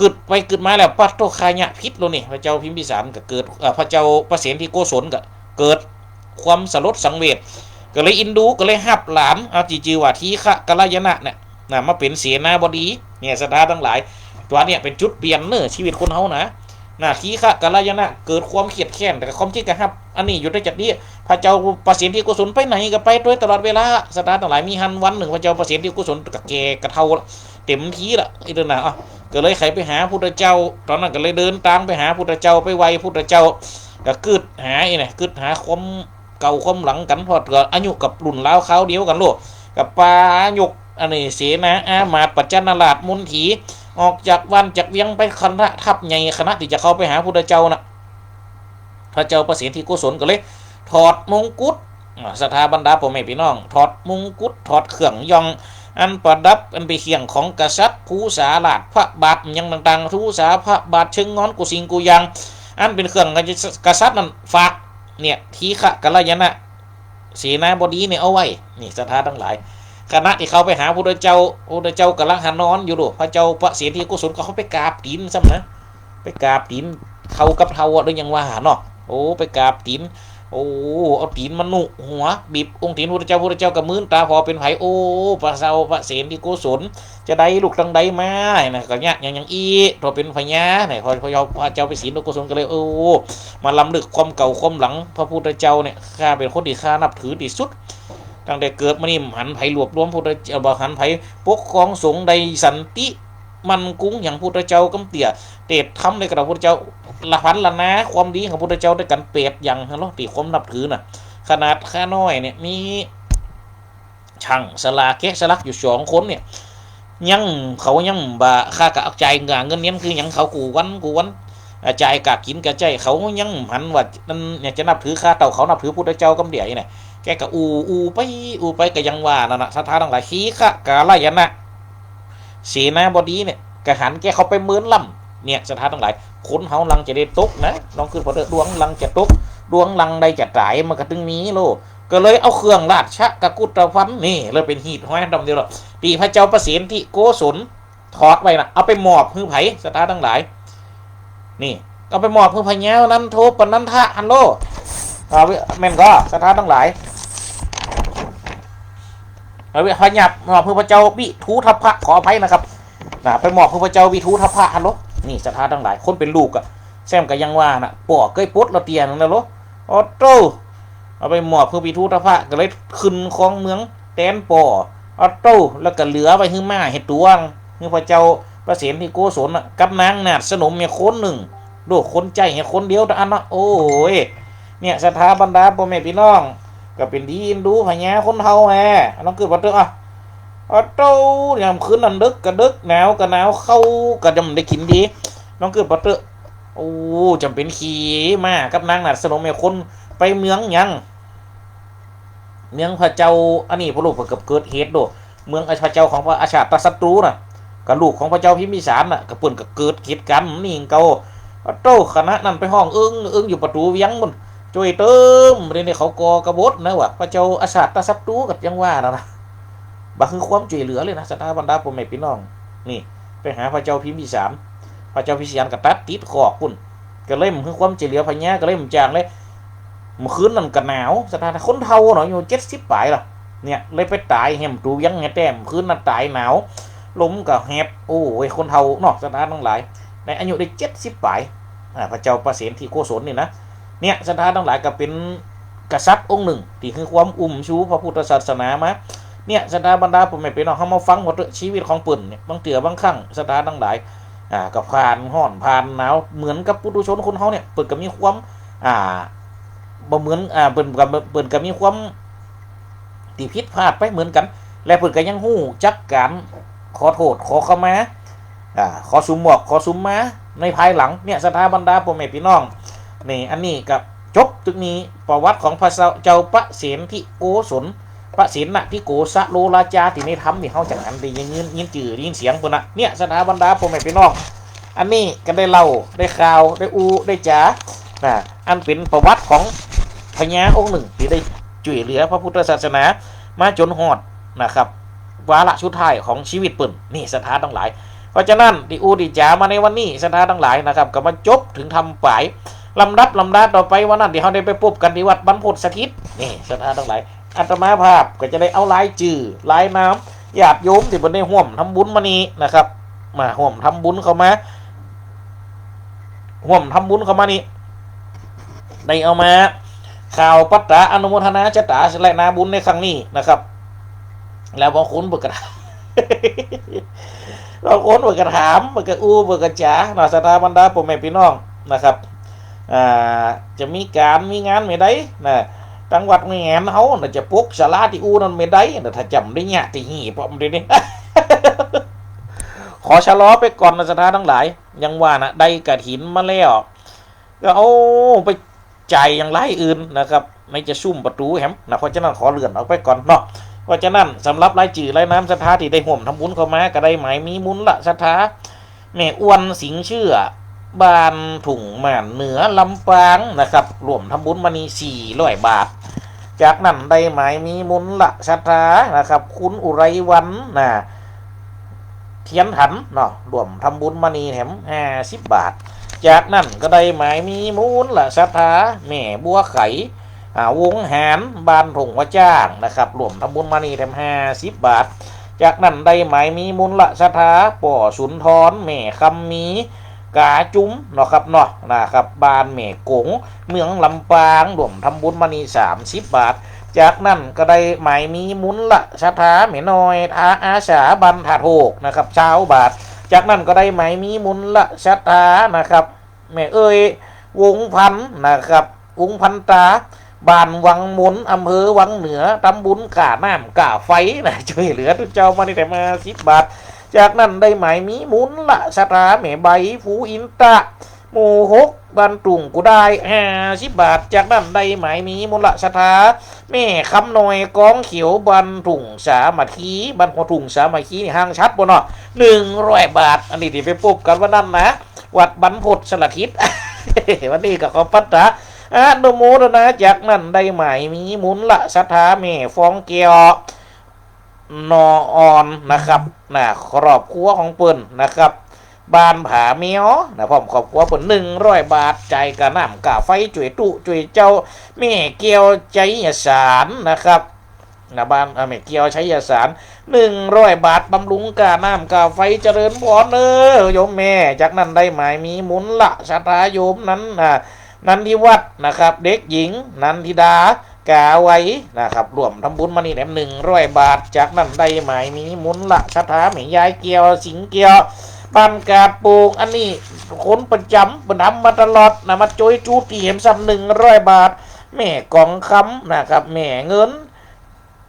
กึ๊ดไปกึ๊ดมาแล้ว ปะโธ่ ข้าเยียะผิดแล้วนี่ พระเจ้าพิมพิสารก็เกิด เอ่อ พระเจ้าประเสนทิโกศลก็เกิดความสลดสังเวช ก็เลยอินดู ก็เลยฮับหลาน เอาตี้จื่อว่าทีฆะกัลยาณะเนี่ยนะ มาเป๋นเสนาบดี เนี่ย ศรัทธาตังหลาย ตั๋วเนี่ยเป๋นจุดเปลี่ยนเน่อ ชีวิตคนเฮานะ นะ ทีฆะกัลยาณะเกิดความเคียดแค้น แต่ความจริงก็ฮับ อันนี้อยู่ได้จากนี้ พระเจ้าประเสนทิโกศลไปไหนก็ไปโดยตลอดเวลา ศรัทธาตังหลาย มีหั้นวันนึ่ง พระเจ้าประเสนทิโกศลก็แก่ก็เฒ่าละ เต็มทีละ ไอ้เด้อนะ อ่ะ ก็เลยใค่ไปหาพุทธเจ้า ต๋อนนั้นก็เลยเดินตางไปหาพุทธเจ้า ไปไหว้พุทธเจ้า ก็กึ๊ดหาไอ้เนี่ย กึ๊ดหาความเก่าความหลังกั๋น เพราะก็อายุกับรุ่นราวคราวเดียวกั๋นโลด ก็ปายก อันนี้ เสนาอามาตย์ ปัจจนราช มณฑี ออกจากบ้านจากเวียงไปคณะทัพใหญ่ คณะตี้จะเข้าไปหาพุทธเจ้าน่ะ พระเจ้าประเสนทิโกศลก็เลยถอดมงกุฎ อ่า ศรัทธาบรรดาป้อแม่ปี้น้อง ถอดมงกุฎ ถอดเครื่องย่อง อันประดับ อันเป๋นเครื่องของกษัตริย์ ภูษาราช พระบาท หยังต่างๆ ภูษาพระบาท เชิงงอน กู้สิ่งกู้อย่าง อันเป๋นเครื่องกษัตริย์นั้น ฝาก เนี่ย ทีฆะกัลยาณะ เสนาบดีเนี่ยเอาไว้ นี่ ศรัทธาตังหลาย ขณะตี้เข้าไปหาพุทธเจ้า พุทธเจ้ากำลังหันนอนอยู่โลด พระเจ้าประเสนทิโกศลก็เข้าไปกราบตี๋นซ้ำนะ ไปกราบตี๋น เฒ่ากับเฒ่าอะ หรือหยังว่าเนาะ โอ้ ไปกราบตี๋น โอ้ เอาตี๋นมานุบหัว บีบองค์ตี๋นพุทธเจ้า พุทธเจ้าก็มืนต๋าผ่อ เป๋นใผ โอ้ พระเจ้าประเสนทิโกศล จาใดลูกตังใดมา นะ ก็เยียะหยังหยังอี้ เฒ่าเป๋นพญา นะ พอ พอ พระเจ้าประเสนทิโกศลก็เลย โอ้ มาลำลึกความเก่าความหลัง พระพุทธเจ้าเนี่ย ข้าเป๋นคนตี้ข้านับถือตี้สุด ตั้งแต่เกิดมานี่ บ่หันใผรวบรวมพุทธเจ้า บ่หันใผปกครองสงฆ์ได้สันติมั่นคงอย่างพุทธเจ้ากำเตี้ย เตศน์ธรรมได้กระพุทธเจ้า ละพันละนาความดีของพุทธเจ้าด้วยกั๋นแปดอย่างหั้นเนาะ ตี้ความนับถือน่ะ ขนาดข้าน้อยเนี่ย มี ช่างสลาแกะสลักอยู่สองคนเนี่ย ยัง เขายังบ่า ข้าก็เอาจ่ายเงินเดือนคือหยังเขากู้วันกู้วัน อ่า จ่ายกะกิ๋นกะใจ๊ เขายังหันว่านั่นเนี่ย จะนับถือข้าเต้า เขานับถือพุทธเจ้ากำเดียวนี่นะ แกก็อู้ อู้ไป อู้ไป ก็ยังว่านั่นน่ะ ศรัทธาตังหลาย ทีฆะกัลยาณะ เสนาบดีเนี่ย ก็หันแก่เข้าไปเมินล้ำ เนี่ย ศรัทธาตังหลาย คนเฮาลังจะได้ตกนะ ลองกึ๊ดผ่อเต๊อะ ดวงลังจะตก ดวงลังได้จะต๋าย มันก็ตึงมีโลด ก็เลยเอาเครื่องราชกุฏภัณฑ์นี่ เลยเป๋นฮีตฮ้อยดำเดียวละ ตี้พระเจ้าประเสนทิโกศลถอดไว้น่ะ เอาไปมอบหื้อใผ ศรัทธาตังหลาย นี่ เอาไปมอบหื้อพญานันโทปนันทะหั้นโลด เอาไว้ แม่นก่อ ศรัทธาตังหลาย เอาไว้ พญา มอบหื้อพระเจ้าวิทูธพะ ขออภัยนะครับ นะ ไปมอบหื้อพระเจ้าวิทูธพะหั้นโลด นี่ ศรัทธาตังหลาย คนเป๋นลูกอะ แซมก็ยังว่าน่ะ ป้อเกยปดละเตื้อนึ่งนะโลด โอ้โต้ เอาไปมอบหื้อวิทูธพะ ก็เลยขึ้นครองเมืองแตนป้อ โอ้โต้ แล้วก็เหลือไว้หื้อม้าเฮ็ดตั๋ว หื้อพระเจ้าประเสนทิโกศลน่ะ กับนางนาฏสนมเนี่ยคนนึ่ง ลูกคนใจ๊เนี่ยคนเดียวเต้าอั้นนะ โอ้ย เนี่ย ศรัทธาบรรดาป้อแม่ปี้น้อง ก็เป๋นดีอินดูพญาคนเฒ่าแฮะ ลองกึ๊ดผ่อเต๊อะ อ่ะ โอ้โต้ ยามคืนนั้นเดิ็กก็เดิ็ก หนาวก็หนาว ข้าวก็บ่ได้กิ๋นดี ลองกึ๊ดผ่อเต๊อะ โอ้ จ๋ำเป๋นขี่ม้ากับนางนาฏสนมเนี่ยคนไปเมืองหยัง เมืองพระเจ้า อันนี้พ่อลูกเปิ้นก็เกิดเหตุโด เมืองพระเจ้าของพระอชาตศัตรูน่ะ กับลูกของพระเจ้าพิมพิสารน่ะ ก็เปิ้นก็เกิดเหตุก๋ารณ์นี่เก่า โอ้โต้ ขณะนั้นไปฮ้องเอิ้งเอิ้งอยู่ประตู๋เวียงปู้น จ้วยเติม เดี๋ยวนี้เขาก่อกบฏนะว่า พระเจ้าอชาตศัตรูก็ยังว่านั่นนะ บ่หื้อความจ้วยเหลือเลยนะ ศรัทธาบรรดาป้อแม่ปี้น้อง นี่ ไปหาพระเจ้าพิมพิสาร พระเจ้าพิมพิสารก็ตัดติดคอกปู้น ก็เลยบ่หื้อความจ้วยเหลือพญา ก็เลยบ่จ้างเลย เมื่อคืนนั้นก็หนาว ศรัทธา คนเฒ่าเนาะ อายุเจ็ดสิบป๋ายละ เนี่ย เลยไปต๋ายแหมประตู๋เวียงแหมแต๊ เมื่อคืนนั้นต๋ายหนาว ลมก็แหบ โอ้ย คนเฒ่าเนาะ ศรัทธาตังหลาย ในอายุได้เจ็ดสิบป๋าย อ่า พระเจ้าประเสนทิโกศลนี่นะ เนี่ย ศรัทธาตังหลาย ก็เป๋นกษัตริย์องค์นึ่ง ตี้หื้อความอุ้มชูพระพุทธศาสนามา เนี่ย ศรัทธาบรรดาป้อแม่ปี้น้อง เฮามาฟังผ่อเต๊อะ ชีวิตของเปิ้นเนี่ย บางเตื้อบางครั้ง ศรัทธาตังหลาย อ่า ก็ผ่านฮ้อนผ่านหนาว เหมือนกับปุถุชนคนเฮาเนี่ย เปิ้นก็มีความ อ่า บ่เหมือน อ่า เปิ้นก็ เปิ้นก็มีความตี้ผิดพลาดไปเหมือนกั๋น และเปิ้นก็ยังฮู้จักก๋านขอโต้ษขอขมา อ่า ขอสุหมอกขอสุมมาในภายหลัง เนี่ย ศรัทธาบรรดาป้อแม่ปี้น้อง นี่ อันนี้ก็จบตรงนี้ ประวัติของพระเจ้าประเสนทิโกศล ประเสนทิโกศโลราจา ตี้ในธรรมตี้เฮาจั่งหันได้ยิน ยินจื้อได้ยินเสียงปู้นน่ะ เนี่ย ศรัทธาบรรดาป้อแม่ปี้น้อง อันนี้ก็ได้เล่า ได้ข่าว ได้อู้ ได้จ๋า นะ อันเป๋นประวัติของพญาองค์นึ่ง ตี้ได้จ้วยเหลือพระพุทธศาสนามาจ๋นฮอดนะครับ วาระสุดท้ายของชีวิตเปิ้น นี่ ศรัทธาตังหลาย เพราะฉะนั้นตี้อู้ตี้จ๋ามาในวันนี้ ศรัทธาตังหลายนะครับ ก็มาจบเถิงธรรมป๋าย ลำดับลำดาต่อไปวันนั้นตี้เฮาได้ไปปบกั๋นตี้วัดบรรพตสถิต นี่ ศรัทธาตังหลาย อาตมาภาพก็จะได้เอารายจื้อรายนามญาติโยมตี้เปิ้นได้ฮ่วมทำบุญมานี้นะครับ มาฮ่วมทำบุญเข้ามา ฮ่วมทำบุญเข้ามานี้ ได้เอามาข่าวปัตตาอนุโมทนาชะตาและนาบุญในครั้งนี้นะครับ แล้วบางคนเปิ้นก็ถาม บางคนเปิ้นก็ถาม เปิ้นก็อู้ เปิ้นก็จ๋าเนาะ ศรัทธาบรรดาป้อแม่ปี้น้องนะครับ อ่า จะมีก๋านมีงานเมื่อใดนะ ตังวัดแม่แหนเฮาน่ะจะปกศาลาตี้อู้นั้นเมื่อใดนะ ถ้าจ๋ำได้เยียะตี้นี่ ป้อมดีนี่ ขอชะลอไปก่อนนะ ศรัทธาตังหลาย ยังว่านะ ได้กฐินมาแล้ว ก็เอาไปจ่ายอย่างรายอื่นนะครับ ไหนจะซุ่มประตู๋แหมนะ เพราะฉะนั้นขอเลื่อนออกไปก่อนเนาะ เพราะฉะนั้นสำหรับรายจื้อรายนามศรัทธาตี้ได้ฮ่วมทำบุญเข้ามา ก็ได้หมายมีมูลศรัทธา แม่อ้วนสิงห์เชื่อ บ้านทุ่งม่านเหนือ ลำปางนะครับ ฮ่วมทำบุญมานี้สี่ร้อยบาท จากนั้นได้หมายมีมูลศรัทธานะครับ คุณอุไรวรรณนะ เทียนถันเนาะ ฮ่วมทำบุญมานี้แหมห้าสิบบาท จากนั้นก็ได้หมายมีมูลศรัทธา แม่บัวไข อ่า วงหาร บ้านทุ่งหัวจ้างนะครับ ฮ่วมทำบุญมานี้แหมห้าสิบบาท จากนั้นได้หมายมีมูลศรัทธา ป้อสุนทร แม่คำมี กาจุมเนาะครับเนาะ นะครับ บ้านแม่กง เมืองลำปาง ฮ่วมทำบุญมานี้สามสิบบาท จากนั้นก็ได้หมายมีมูลศรัทธา แม่น้อย ท่าอาสา บ้านท่าโทกนะครับ ซาวบาท จากนั้นก็ได้หมายมีมูลศรัทธานะครับ แม่เอ้ย วงพันนะครับ วงพันตา บ้านวังมน อำเภอวังเหนือ ทำบุญก่าน้ำก่าไฟนะ จ้วยเหลือตุ๊เจ้ามานี้แหมห้าสิบบาท จากนั้นได้หมายมีมูลศรัทธา แม่ใบ ภูอินทะ หมู่หก บ้านทุ่งกุดาย ห้าสิบบาท จากนั้นได้หมายมีมูลศรัทธา แม่คำน้อย กองเขียว บ้านทุ่งสามัคคี บ้านหัวทุ่งสามัคคีนี่ห่างชัดบ่เนาะ หนึ่งร้อยบาท อันนี้ตี้ไปปบกั๋นวันนั้นนะ วัดบรรพตสถิต วันนี้ก็ขอปัตตาอนุโมทนา จากนั้นได้หมายมีมูลศรัทธา แม่ฟองแก้ว นออ่อนนะครับ นะ ครอบครัวของเปิ้นนะครับ บ้านผาแมวนะ พร้อมครอบครัวเปิ้น หนึ่งร้อยบาท จ่ายก่าน้ำก่าไฟ จ้วยตุ๊จ้วยเจ้า แม่แก้ว ชัยสารนะครับ นะ บ้าน อ่า แม่แก้ว ชัยสาร หนึ่งร้อยบาท บำรุงก่าน้ำก่าไฟ เจริญพรเน้อโยมแม่ จากนั้นได้หมายมีมูลศรัทธาโยมนั้น อ่า นันทิวัฒน์นะครับ เด็กหญิง นันทิดา กาไวนะครับ ฮ่วมทำบุญมานี้แหมหนึ่งร้อยบาท จากนั้นได้หมายมีมูลศรัทธา แม่ยายแก้ว สิงห์แก้ว บ้านกาดโป่ง อันนี้คนประจ๋ำ เปิ้นทำมาตลอดนะ มาจ้วยตุ๊ตี้แหมซ้ำ หนึ่งร้อยบาท แม่กองคำนะครับ แม่เงิน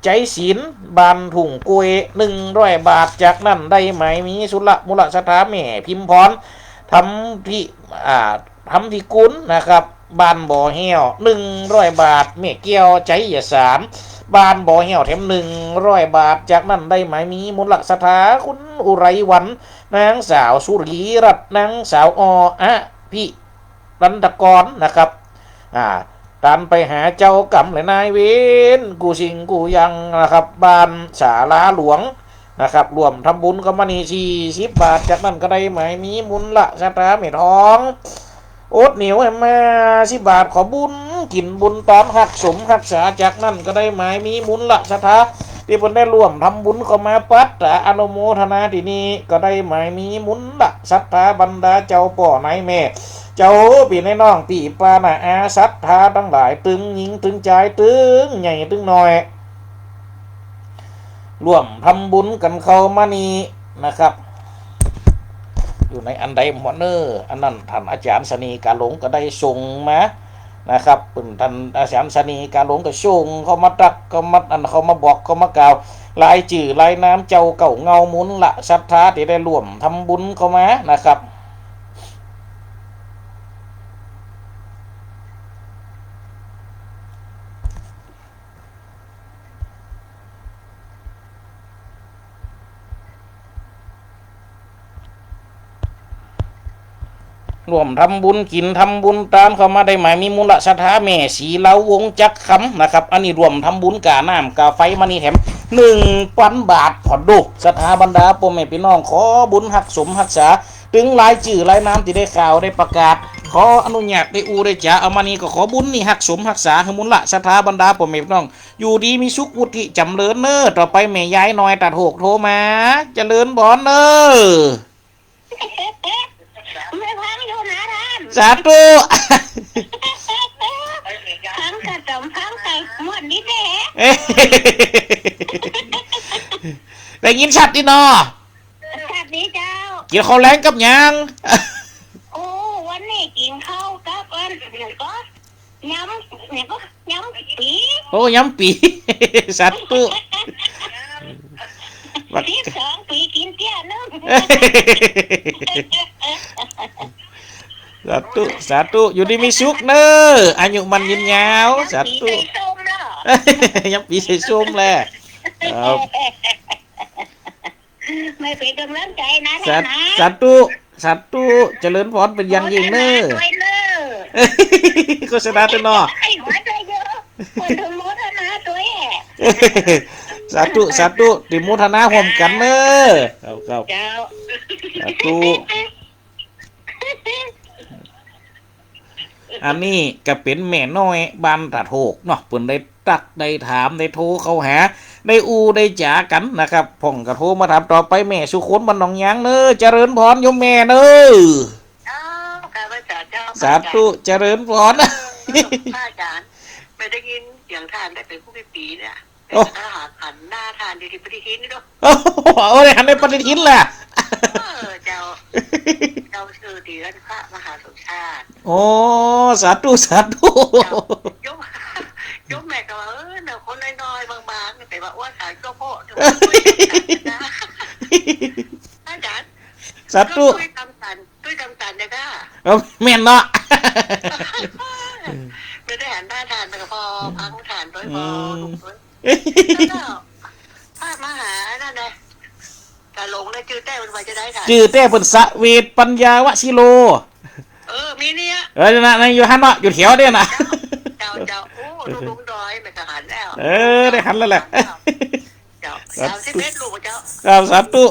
ชัยศิลป์ บ้านทุ่งกล้วย หนึ่งร้อยบาท จากนั้นได้หมายมีสุลมูลศรัทธา แม่พิมพร ธรรมทิ อ่า ธรรมทิกุลนะครับ บ้านบ่อแห้ว หนึ่งร้อยบาท แม่แก้ว ชัยสาร บ้านบ่อแห้ว แถมหนึ่งร้อยบาท จากนั้นได้หมายมีมูลศรัทธา คุณอุไรวรรณ นางสาวสุรีรัตน์ นางสาว อ อภิ รันทกรนะครับ อ่า ตันไปหาเจ้ากรรมและนายเวร กู้สิ่งกู้อย่างนะครับ บ้านศาลาหลวงนะครับ ฮ่วมทำบุญก็มานี่สี่สิบบาท จากนั้นก็ได้หมายมีมูลศรัทธา แม่ทอง อดเหนียวแหมห้าสิบบาท ขอบุญกิ๋นบุญต๋อนฮักสมฮักษา จากนั้นก็ได้หมายมีมูลศรัทธา ตี้เปิ้นได้ฮ่วมทำบุญเข้ามาปัตตาอนุโมทนาตี้นี่ ก็ได้หมายมีมูลศรัทธาบรรดาเจ้าป้อนายแม่ เจ้าปี้นายน้องปี้ป้าน้าอาศรัทธาตังหลาย ตึงญิงตึงจาย ตึงใหญ่ตึงน้อย ฮ่วมทำบุญกั๋นเข้ามานี่นะครับ อยู่ในอันใดหมดเน้อ อันนั้นต้านอาจ๋ารย์เสน่ห์กาหลงก็ได้ส่งมานะครับ เปิ้นต้านอาจ๋ารย์เสน่ห์กาหลงก็ส่งเข้ามาตัก เข้ามาอัน เข้ามาบอก เข้ามากล่าว รายจื้อรายนามเจ้าเก่าเงามูลศรัทธาตี้ได้ฮ่วมทำบุญเข้ามานะครับ ฮ่วมทำบุญกิ๋นทำบุญต๋อนเข้ามาได้หมายมีมูลศรัทธาแม่ศรีเหลา วงศ์จักรคำนะครับ อันนี้ฮ่วมทำบุญก่าน้ำก่าไฟมานี่แถม นึ่งปันบาทผ่อนดู ศรัทธาบรรดาป้อแม่ปี้น้อง ขอบุญฮักสมฮักษา ตึงรายจื้อรายนามตี้ได้กล่าวได้ประกาศ ขออนุญาตได้อู้ได้จ๋า เอามานี่ก็ขอบุญนี่ฮักสมฮักษาหื้อมูลละ ศรัทธาบรรดาป้อแม่ปี้น้อง อยู่ดีมีสุข วุฒิจ๋ำเริญเน่อ ต่อไปแม่ยายน้อยตัดโหกโทรมา เจริญพรเน่อ แม่ฟังอยู่นะท่าน สาธุ ฟังกะจ๋อมฟังไปหมดนี้แหละ ได้ยินชัดดีเนาะ ชัดดีเจ้า กิ๋นข้าวแลงกับหยัง โอ้ วันนี้กิ๋นข้าวกับอัน หยังก็ ยำ หยังก็ ยำปี๋ โอ้ ยำปี๋ สาธุ สิบสองปี๋กิ๋นเตี้ยนึ่ง สาธุ สาธุ อยู่ดีมีสุขเน่อ อายุมั่นยืนยาว สาธุ ยำปี๋ใส่ส้มเนาะ ยำปี๋ใส่ส้มแหละ ครับ ไม่เป็นกำลังใจ๋นะ สา ท่านนะ สาธุ สาธุ เจริญพรเป๋นอย่างยิ่งเน่อ โฆษณาตวยเน่อ โฆษณาตวยเนาะ ไอ้หัวใจเยอะ อนุโมทนาตวย สาธุ สาธุ อนุโมทนาร่วมกั๋นเน่อ ครับ ครับ เจ้า สาธุ อันนี้ก็เป๋นแม่น้อยบ้านตาดโหกเนาะ เปิ้นได้ตั๊กได้ถามได้โทรเข้าหา ได้อู้ได้จ๋ากั๋นนะครับ พ่องก็โทรมาถามต่อไป แม่สุคนบ้านหนองยางเน่อ เจริญพรโยมแม่เน่อ เจ้า ข้าพเจ้าเจ้า สาธุ เจริญพร เออ พระอาจ๋ารย์ ไม่ได้ยินเสียงท่านได้เป๋นผู้กี่ปี๋เนี่ย โอ้ แต่ถ้าหากหันหน้าท่านดีๆ ปฏิทินนี่เนาะ โอ้โห ได้หันในปฏิทินแหละ เออ เจ้า เจ้าชื่อดีแล้วพระมหาสมชาติ โอ้ สาธุ สาธุ เจ้า โยม โยมแม่ก็ว่า เออ เนี่ย คนน้อยๆ บางๆ แต่ว่าอ้วนสายเจ้าพ่อเนี่ย อาจ๋ารย์ สาธุ ตุ้ยกำสัน ตุ้ยกำสันเนี่ยค่ะ เออ แม่นเนาะ ไม่ได้หันหน้าท่าน แต่ก็พอฟังท่านตวย พอ อืม ดูตวย แล้วก็พระมหาไอ้นั่นไง กะหลงนะ จื้อแต๊เปิ้นว่าจะได้ค่ะ จื้อแต๊เปิ้นสเวทปัญญาวชิโร เออ มีเนี่ย เออ นั่นน่ะ นั่นอยู่หั้นเนาะ อยู่แถวเนี่ยน่ะ เจ้า เจ้า เจ้า โอ้ ลุงดอย ไม่ก็หันแล้ว เออ ได้หันแล้วแหละ เจ้า สาธุ สามสิบเอ็ดลูกเจ้า ครับ สาธุ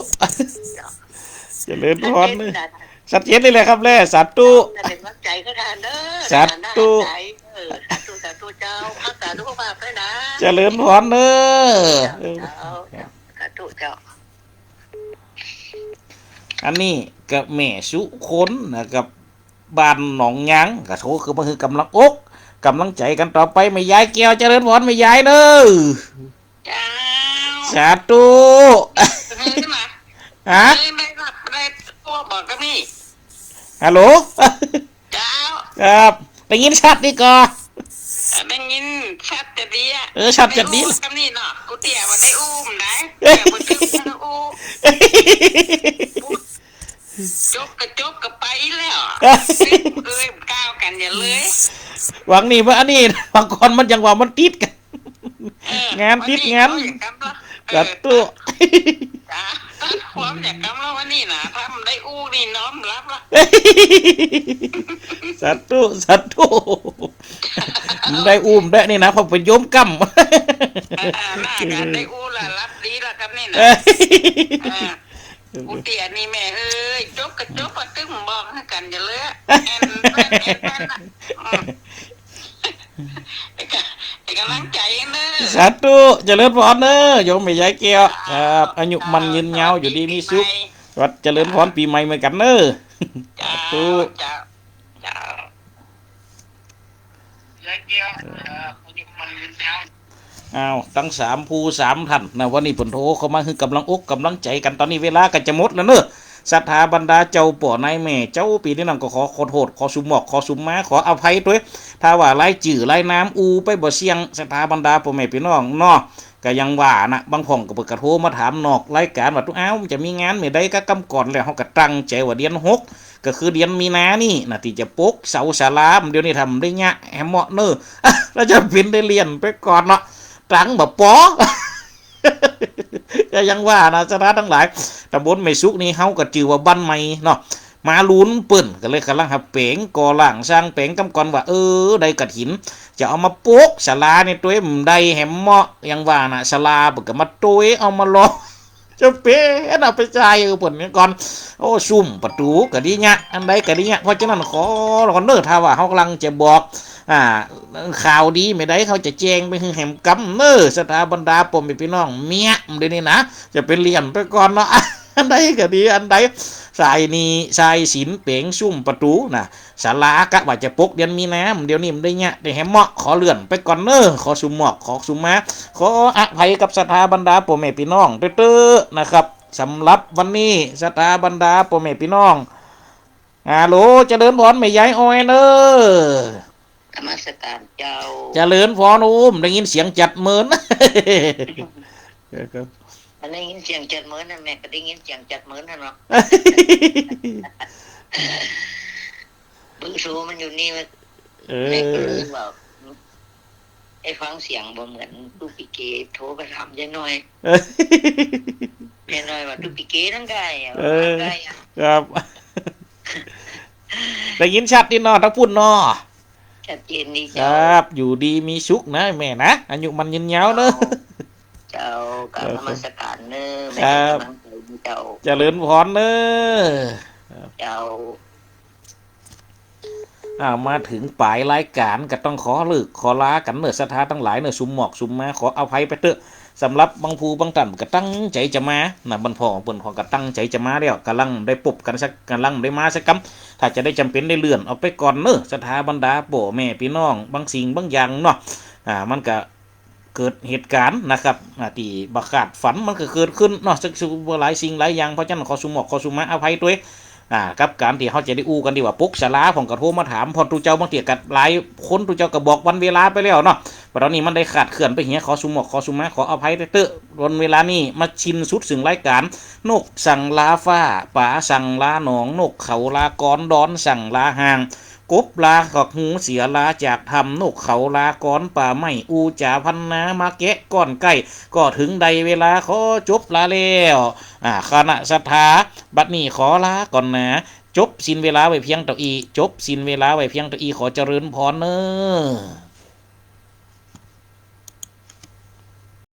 เจ้า เจริญพร ชัดเจนนะ ชัดเจนนี่แหละครับแล สาธุ เจ้า เป็นกำลังใจ๋ก็ทานเด้อ สาธุ เออ สาธุ สาธุเจ้า รักษาสุขภาพด้วยนะ เจริญพรเน่อ เจ้า เจ้า สาธุเจ้า อันนี้ก็แม่สุคนนะครับ บ้านหนองยาง ก็โทรเข้ามาหื้อกำลังอกกำลังใจ๋กั๋นต่อไป แม่ยายแก้ว เจริญพรแม่ยายเน่อ เจ้า สาธุ เฮ้ย มา ฮะ เฮ้ย ไม่รับ ไม่รับ พวกบอกก็มี ฮัลโหล เจ้า ครับ ได้ยินชัดดีก่อ ได้ยินชัดจะดีอะ เออ ชัดจะดี ไม่อู้กับนี่เนาะ กูเตี้ยวันนี้อู้มได้ เตี้ยวันนี้อู้มได้อู้ จบก็จบก็ไปแล้ว เอ้ย ก้าวกั๋นอย่าเลย หวังนี่ว่าอันนี้ บางคนมันยังว่ามันติดกั๋น เออ งานติดงาน วันนี้เขาอย่ากำละ เออ สาธุ จ้า ความอย่ากำละวันนี้นะ ถ้ามันได้อู้นี่น้อมรับละ สาธุ สาธุ มันได้อู้มได้นี่นะ เพราะเป๋นโยมกำ เออ น่าจะได้อู้ละ รับดีละกันนี่นะ เออ เออ กูเตี้ยนี่แม่เอ้ย จบก็จบ ก็ตึงบอกหื้อกั๋นอย่าเลย แอนแฟน แอนแฟนนะ อืม เป็นกำลังใจ๋เน่อ สาธุ เจริญพรเน่อ โยมแม่ยายแก้ว ครับ อายุมั่นยืนยาว อยู่ดีมีสุข วัดเจริญพรปี๋ใหม่เหมือนกั๋นเน่อ เจ้า สาธุ เจ้า เจ้า อ้าว ตึงสามผู้สามท่านนะ วันนี้เปิ้นโทรเข้ามาหื้อกำลังอกกำลังใจ๋กั๋น ต๋อนนี้เวลาก็จะหมดแล้วเน่อ ศรัทธาบรรดาเจ้าป้อนายแม่ เจ้าปี้นายน้องก็ขอขอโต้ษ ขอสุหมอก ขอสุหมา ขออภัยตวย ถ้าว่ารายจื้อรายนามอู้ไปบ่เสี้ยง ศรัทธาบรรดาป้อแม่ปี้น้องเนาะ ก็ยังว่านะ บางพ่องก็เปิ้นก็โทรมาถามนอกรายก๋านว่า ตุ๊ อ้าว มันจะมีงานเมื่อใดกะ กำก่อนแล้ว เฮาก็ตั้งใจ๋ว่าเดือนหก ก็คือเดือนมีนานี่นะ ตี้จะปกเสาศาลา เดี๋ยวนี้ทำได้เยียะแหมเนาะเน่อ แล้วจะเป๋นได้เลื่อนไปก่อนเนาะ ตังค์บ่ปอ ก็ยังว่านะ ศรัทธาตังหลาย ต๋ำบลแม่สุกนี่ เฮาก็จื้อว่าบ้านใหม่เนาะ มาลุนเปิ้น ก็เลยก่ำลังหาแป๋งก่อร่างสร้างแป๋งกำก่อนว่า เออ ได้กฐิน จะเอามาปกศาลานี่ตวย บ่ได้แหมเหมาะ อย่างว่าน่ะ ศาลาเปิ้นก็มาตวย เอามาลอง จะเป๋นเอาไปใจ๊ เออ เปิ้นนี่ก่อน โอ้ ซุมประตู๋ก็ดีเยียะ อันใดก็ดีเยียะ เพราะฉะนั้นขอก่อนเน่อ ถ้าว่าเฮากำลังจะบอก อ่า ข่าวดีเมื่อใด เฮาจะแจ้งไปหื้อแหมกำเน่อ ศรัทธาบรรดาป้อแม่ปี้น้อง เมี้ย เดี๋ยวนี้นะ จะไปเลี่ยนไปก่อนเนาะ อันใดก็ดี อันใด สายนี่ สายศีลแป๋งซุมประตู๋นะ ศาลากะว่าจะปกเดือนมีนา เดี๋ยวนี้บ่ได้เยียะ แต่แหมเหมาะ ขอเลื่อนไปก่อนเน่อ ขอสุหมอก ขอสุมา ขออภัยกับศรัทธาบรรดาป้อแม่ปี้น้องเต๊อะๆ นะครับ สำหรับวันนี้ ศรัทธาบรรดาป้อแม่ปี้น้อง ฮัลโหล เจริญพรแม่ยายออยเน่อ นมัสการเจ้า เจริญพร โอ้ ได้ยินเสียงจัดเมิน อันได้ยินเสียงจัดเมินนะ แม่ก็ได้ยินเสียงจัดเมินนะเนาะ เบอร์โทรมันอยู่นี่ เออ แม่ก็เลยว่า ไอ้ฟังเสียงบ่เหมือนตุ๊กปีเก๋โทรไปถามยายน้อย เออ ยายน้อยว่าตุ๊กปีเก๋นั่นไก่อะ เออ ว่าไก่อะ ครับ ได้ยินชัดดีเนาะ ตางปุ้นเนาะ ชัดเจนดี ค เจ้า รับ อยู่ดีมีสุขนะแม่นะ อายุมั่นยืนยาวเน่อ เจ้า กราบนมัสการเน่อ แม่ ครับ เป็นกำลังใจให้เจ้า เจริญพรเน่อ เจ้า อ่า มาเถิงป๋ายรายก๋านก็ต้องขอเลิกขอลากั๋นเน่อ ศรัทธาตังหลายเน่อ สุหมอกสุมา ขออภัยไปเต๊อะ สำหรับบางผู้บางต้านก็ตั้งใจ๋จะมานะ บรรพ่อเปิ้นพ่อก็ตั้งใจ๋จะมาแล้ว ก่ำลังได้ปบกั๋นสัก ก่ำลังได้มาสักกำ ถ้าจะได้จ๋ำเป๋นได้เลื่อนออกไปก่อนเน่อ ศรัทธาบรรดาป้อแม่ปี้น้อง บางสิ่งบางอย่างเนาะ อ่า มันก็ เกิดเหตุก๋ารณ์นะครับ อ่า ตี้บ่คาดฝันมันก็เกิดขึ้นเนาะ ซึ่ง ซึ่งหลายสิ่งหลายอย่าง เพราะฉะนั้นขอสุหมอกขอสุมาอภัยตวย อ่า กับก๋านตี้เฮาจะได้อู้กั๋นตี้ว่าปกศาลา พ่องก็โทรมาถามพ่องตุ๊เจ้า บางเตื้อก็หลายคนตุ๊เจ้าก็บอกวันเวลาไปแล้วเนาะ บัดนี้มันได้คลาดเคลื่อนไปเหีย ขอสุหมอกขอสุมา ขออภัยเต๊อะ วันเวลานี้มาสิ้นสุดซึ่งรายก๋าน นกสั่งลาฟ้า ป๋าสั่งลาหนอง นกเขาลากร ดอนสั่งลาห่าง กบลาขอกหู เสือลาจากถ้ำ นกเขาลากรป่าไม้ อู้จ๋าพรรณนา มาแกะก้อนใก้ ก็เถิงได้เวลาขอจบลาแล้ว อ่า คณะศรัทธา บัดนี้ขอลาก่อนนา จบสิ้นเวลาไว้เพียงเต้าอี้ จบสิ้นเวลาไว้เพียงเต้าอี้ ขอเจริญพรเน่อ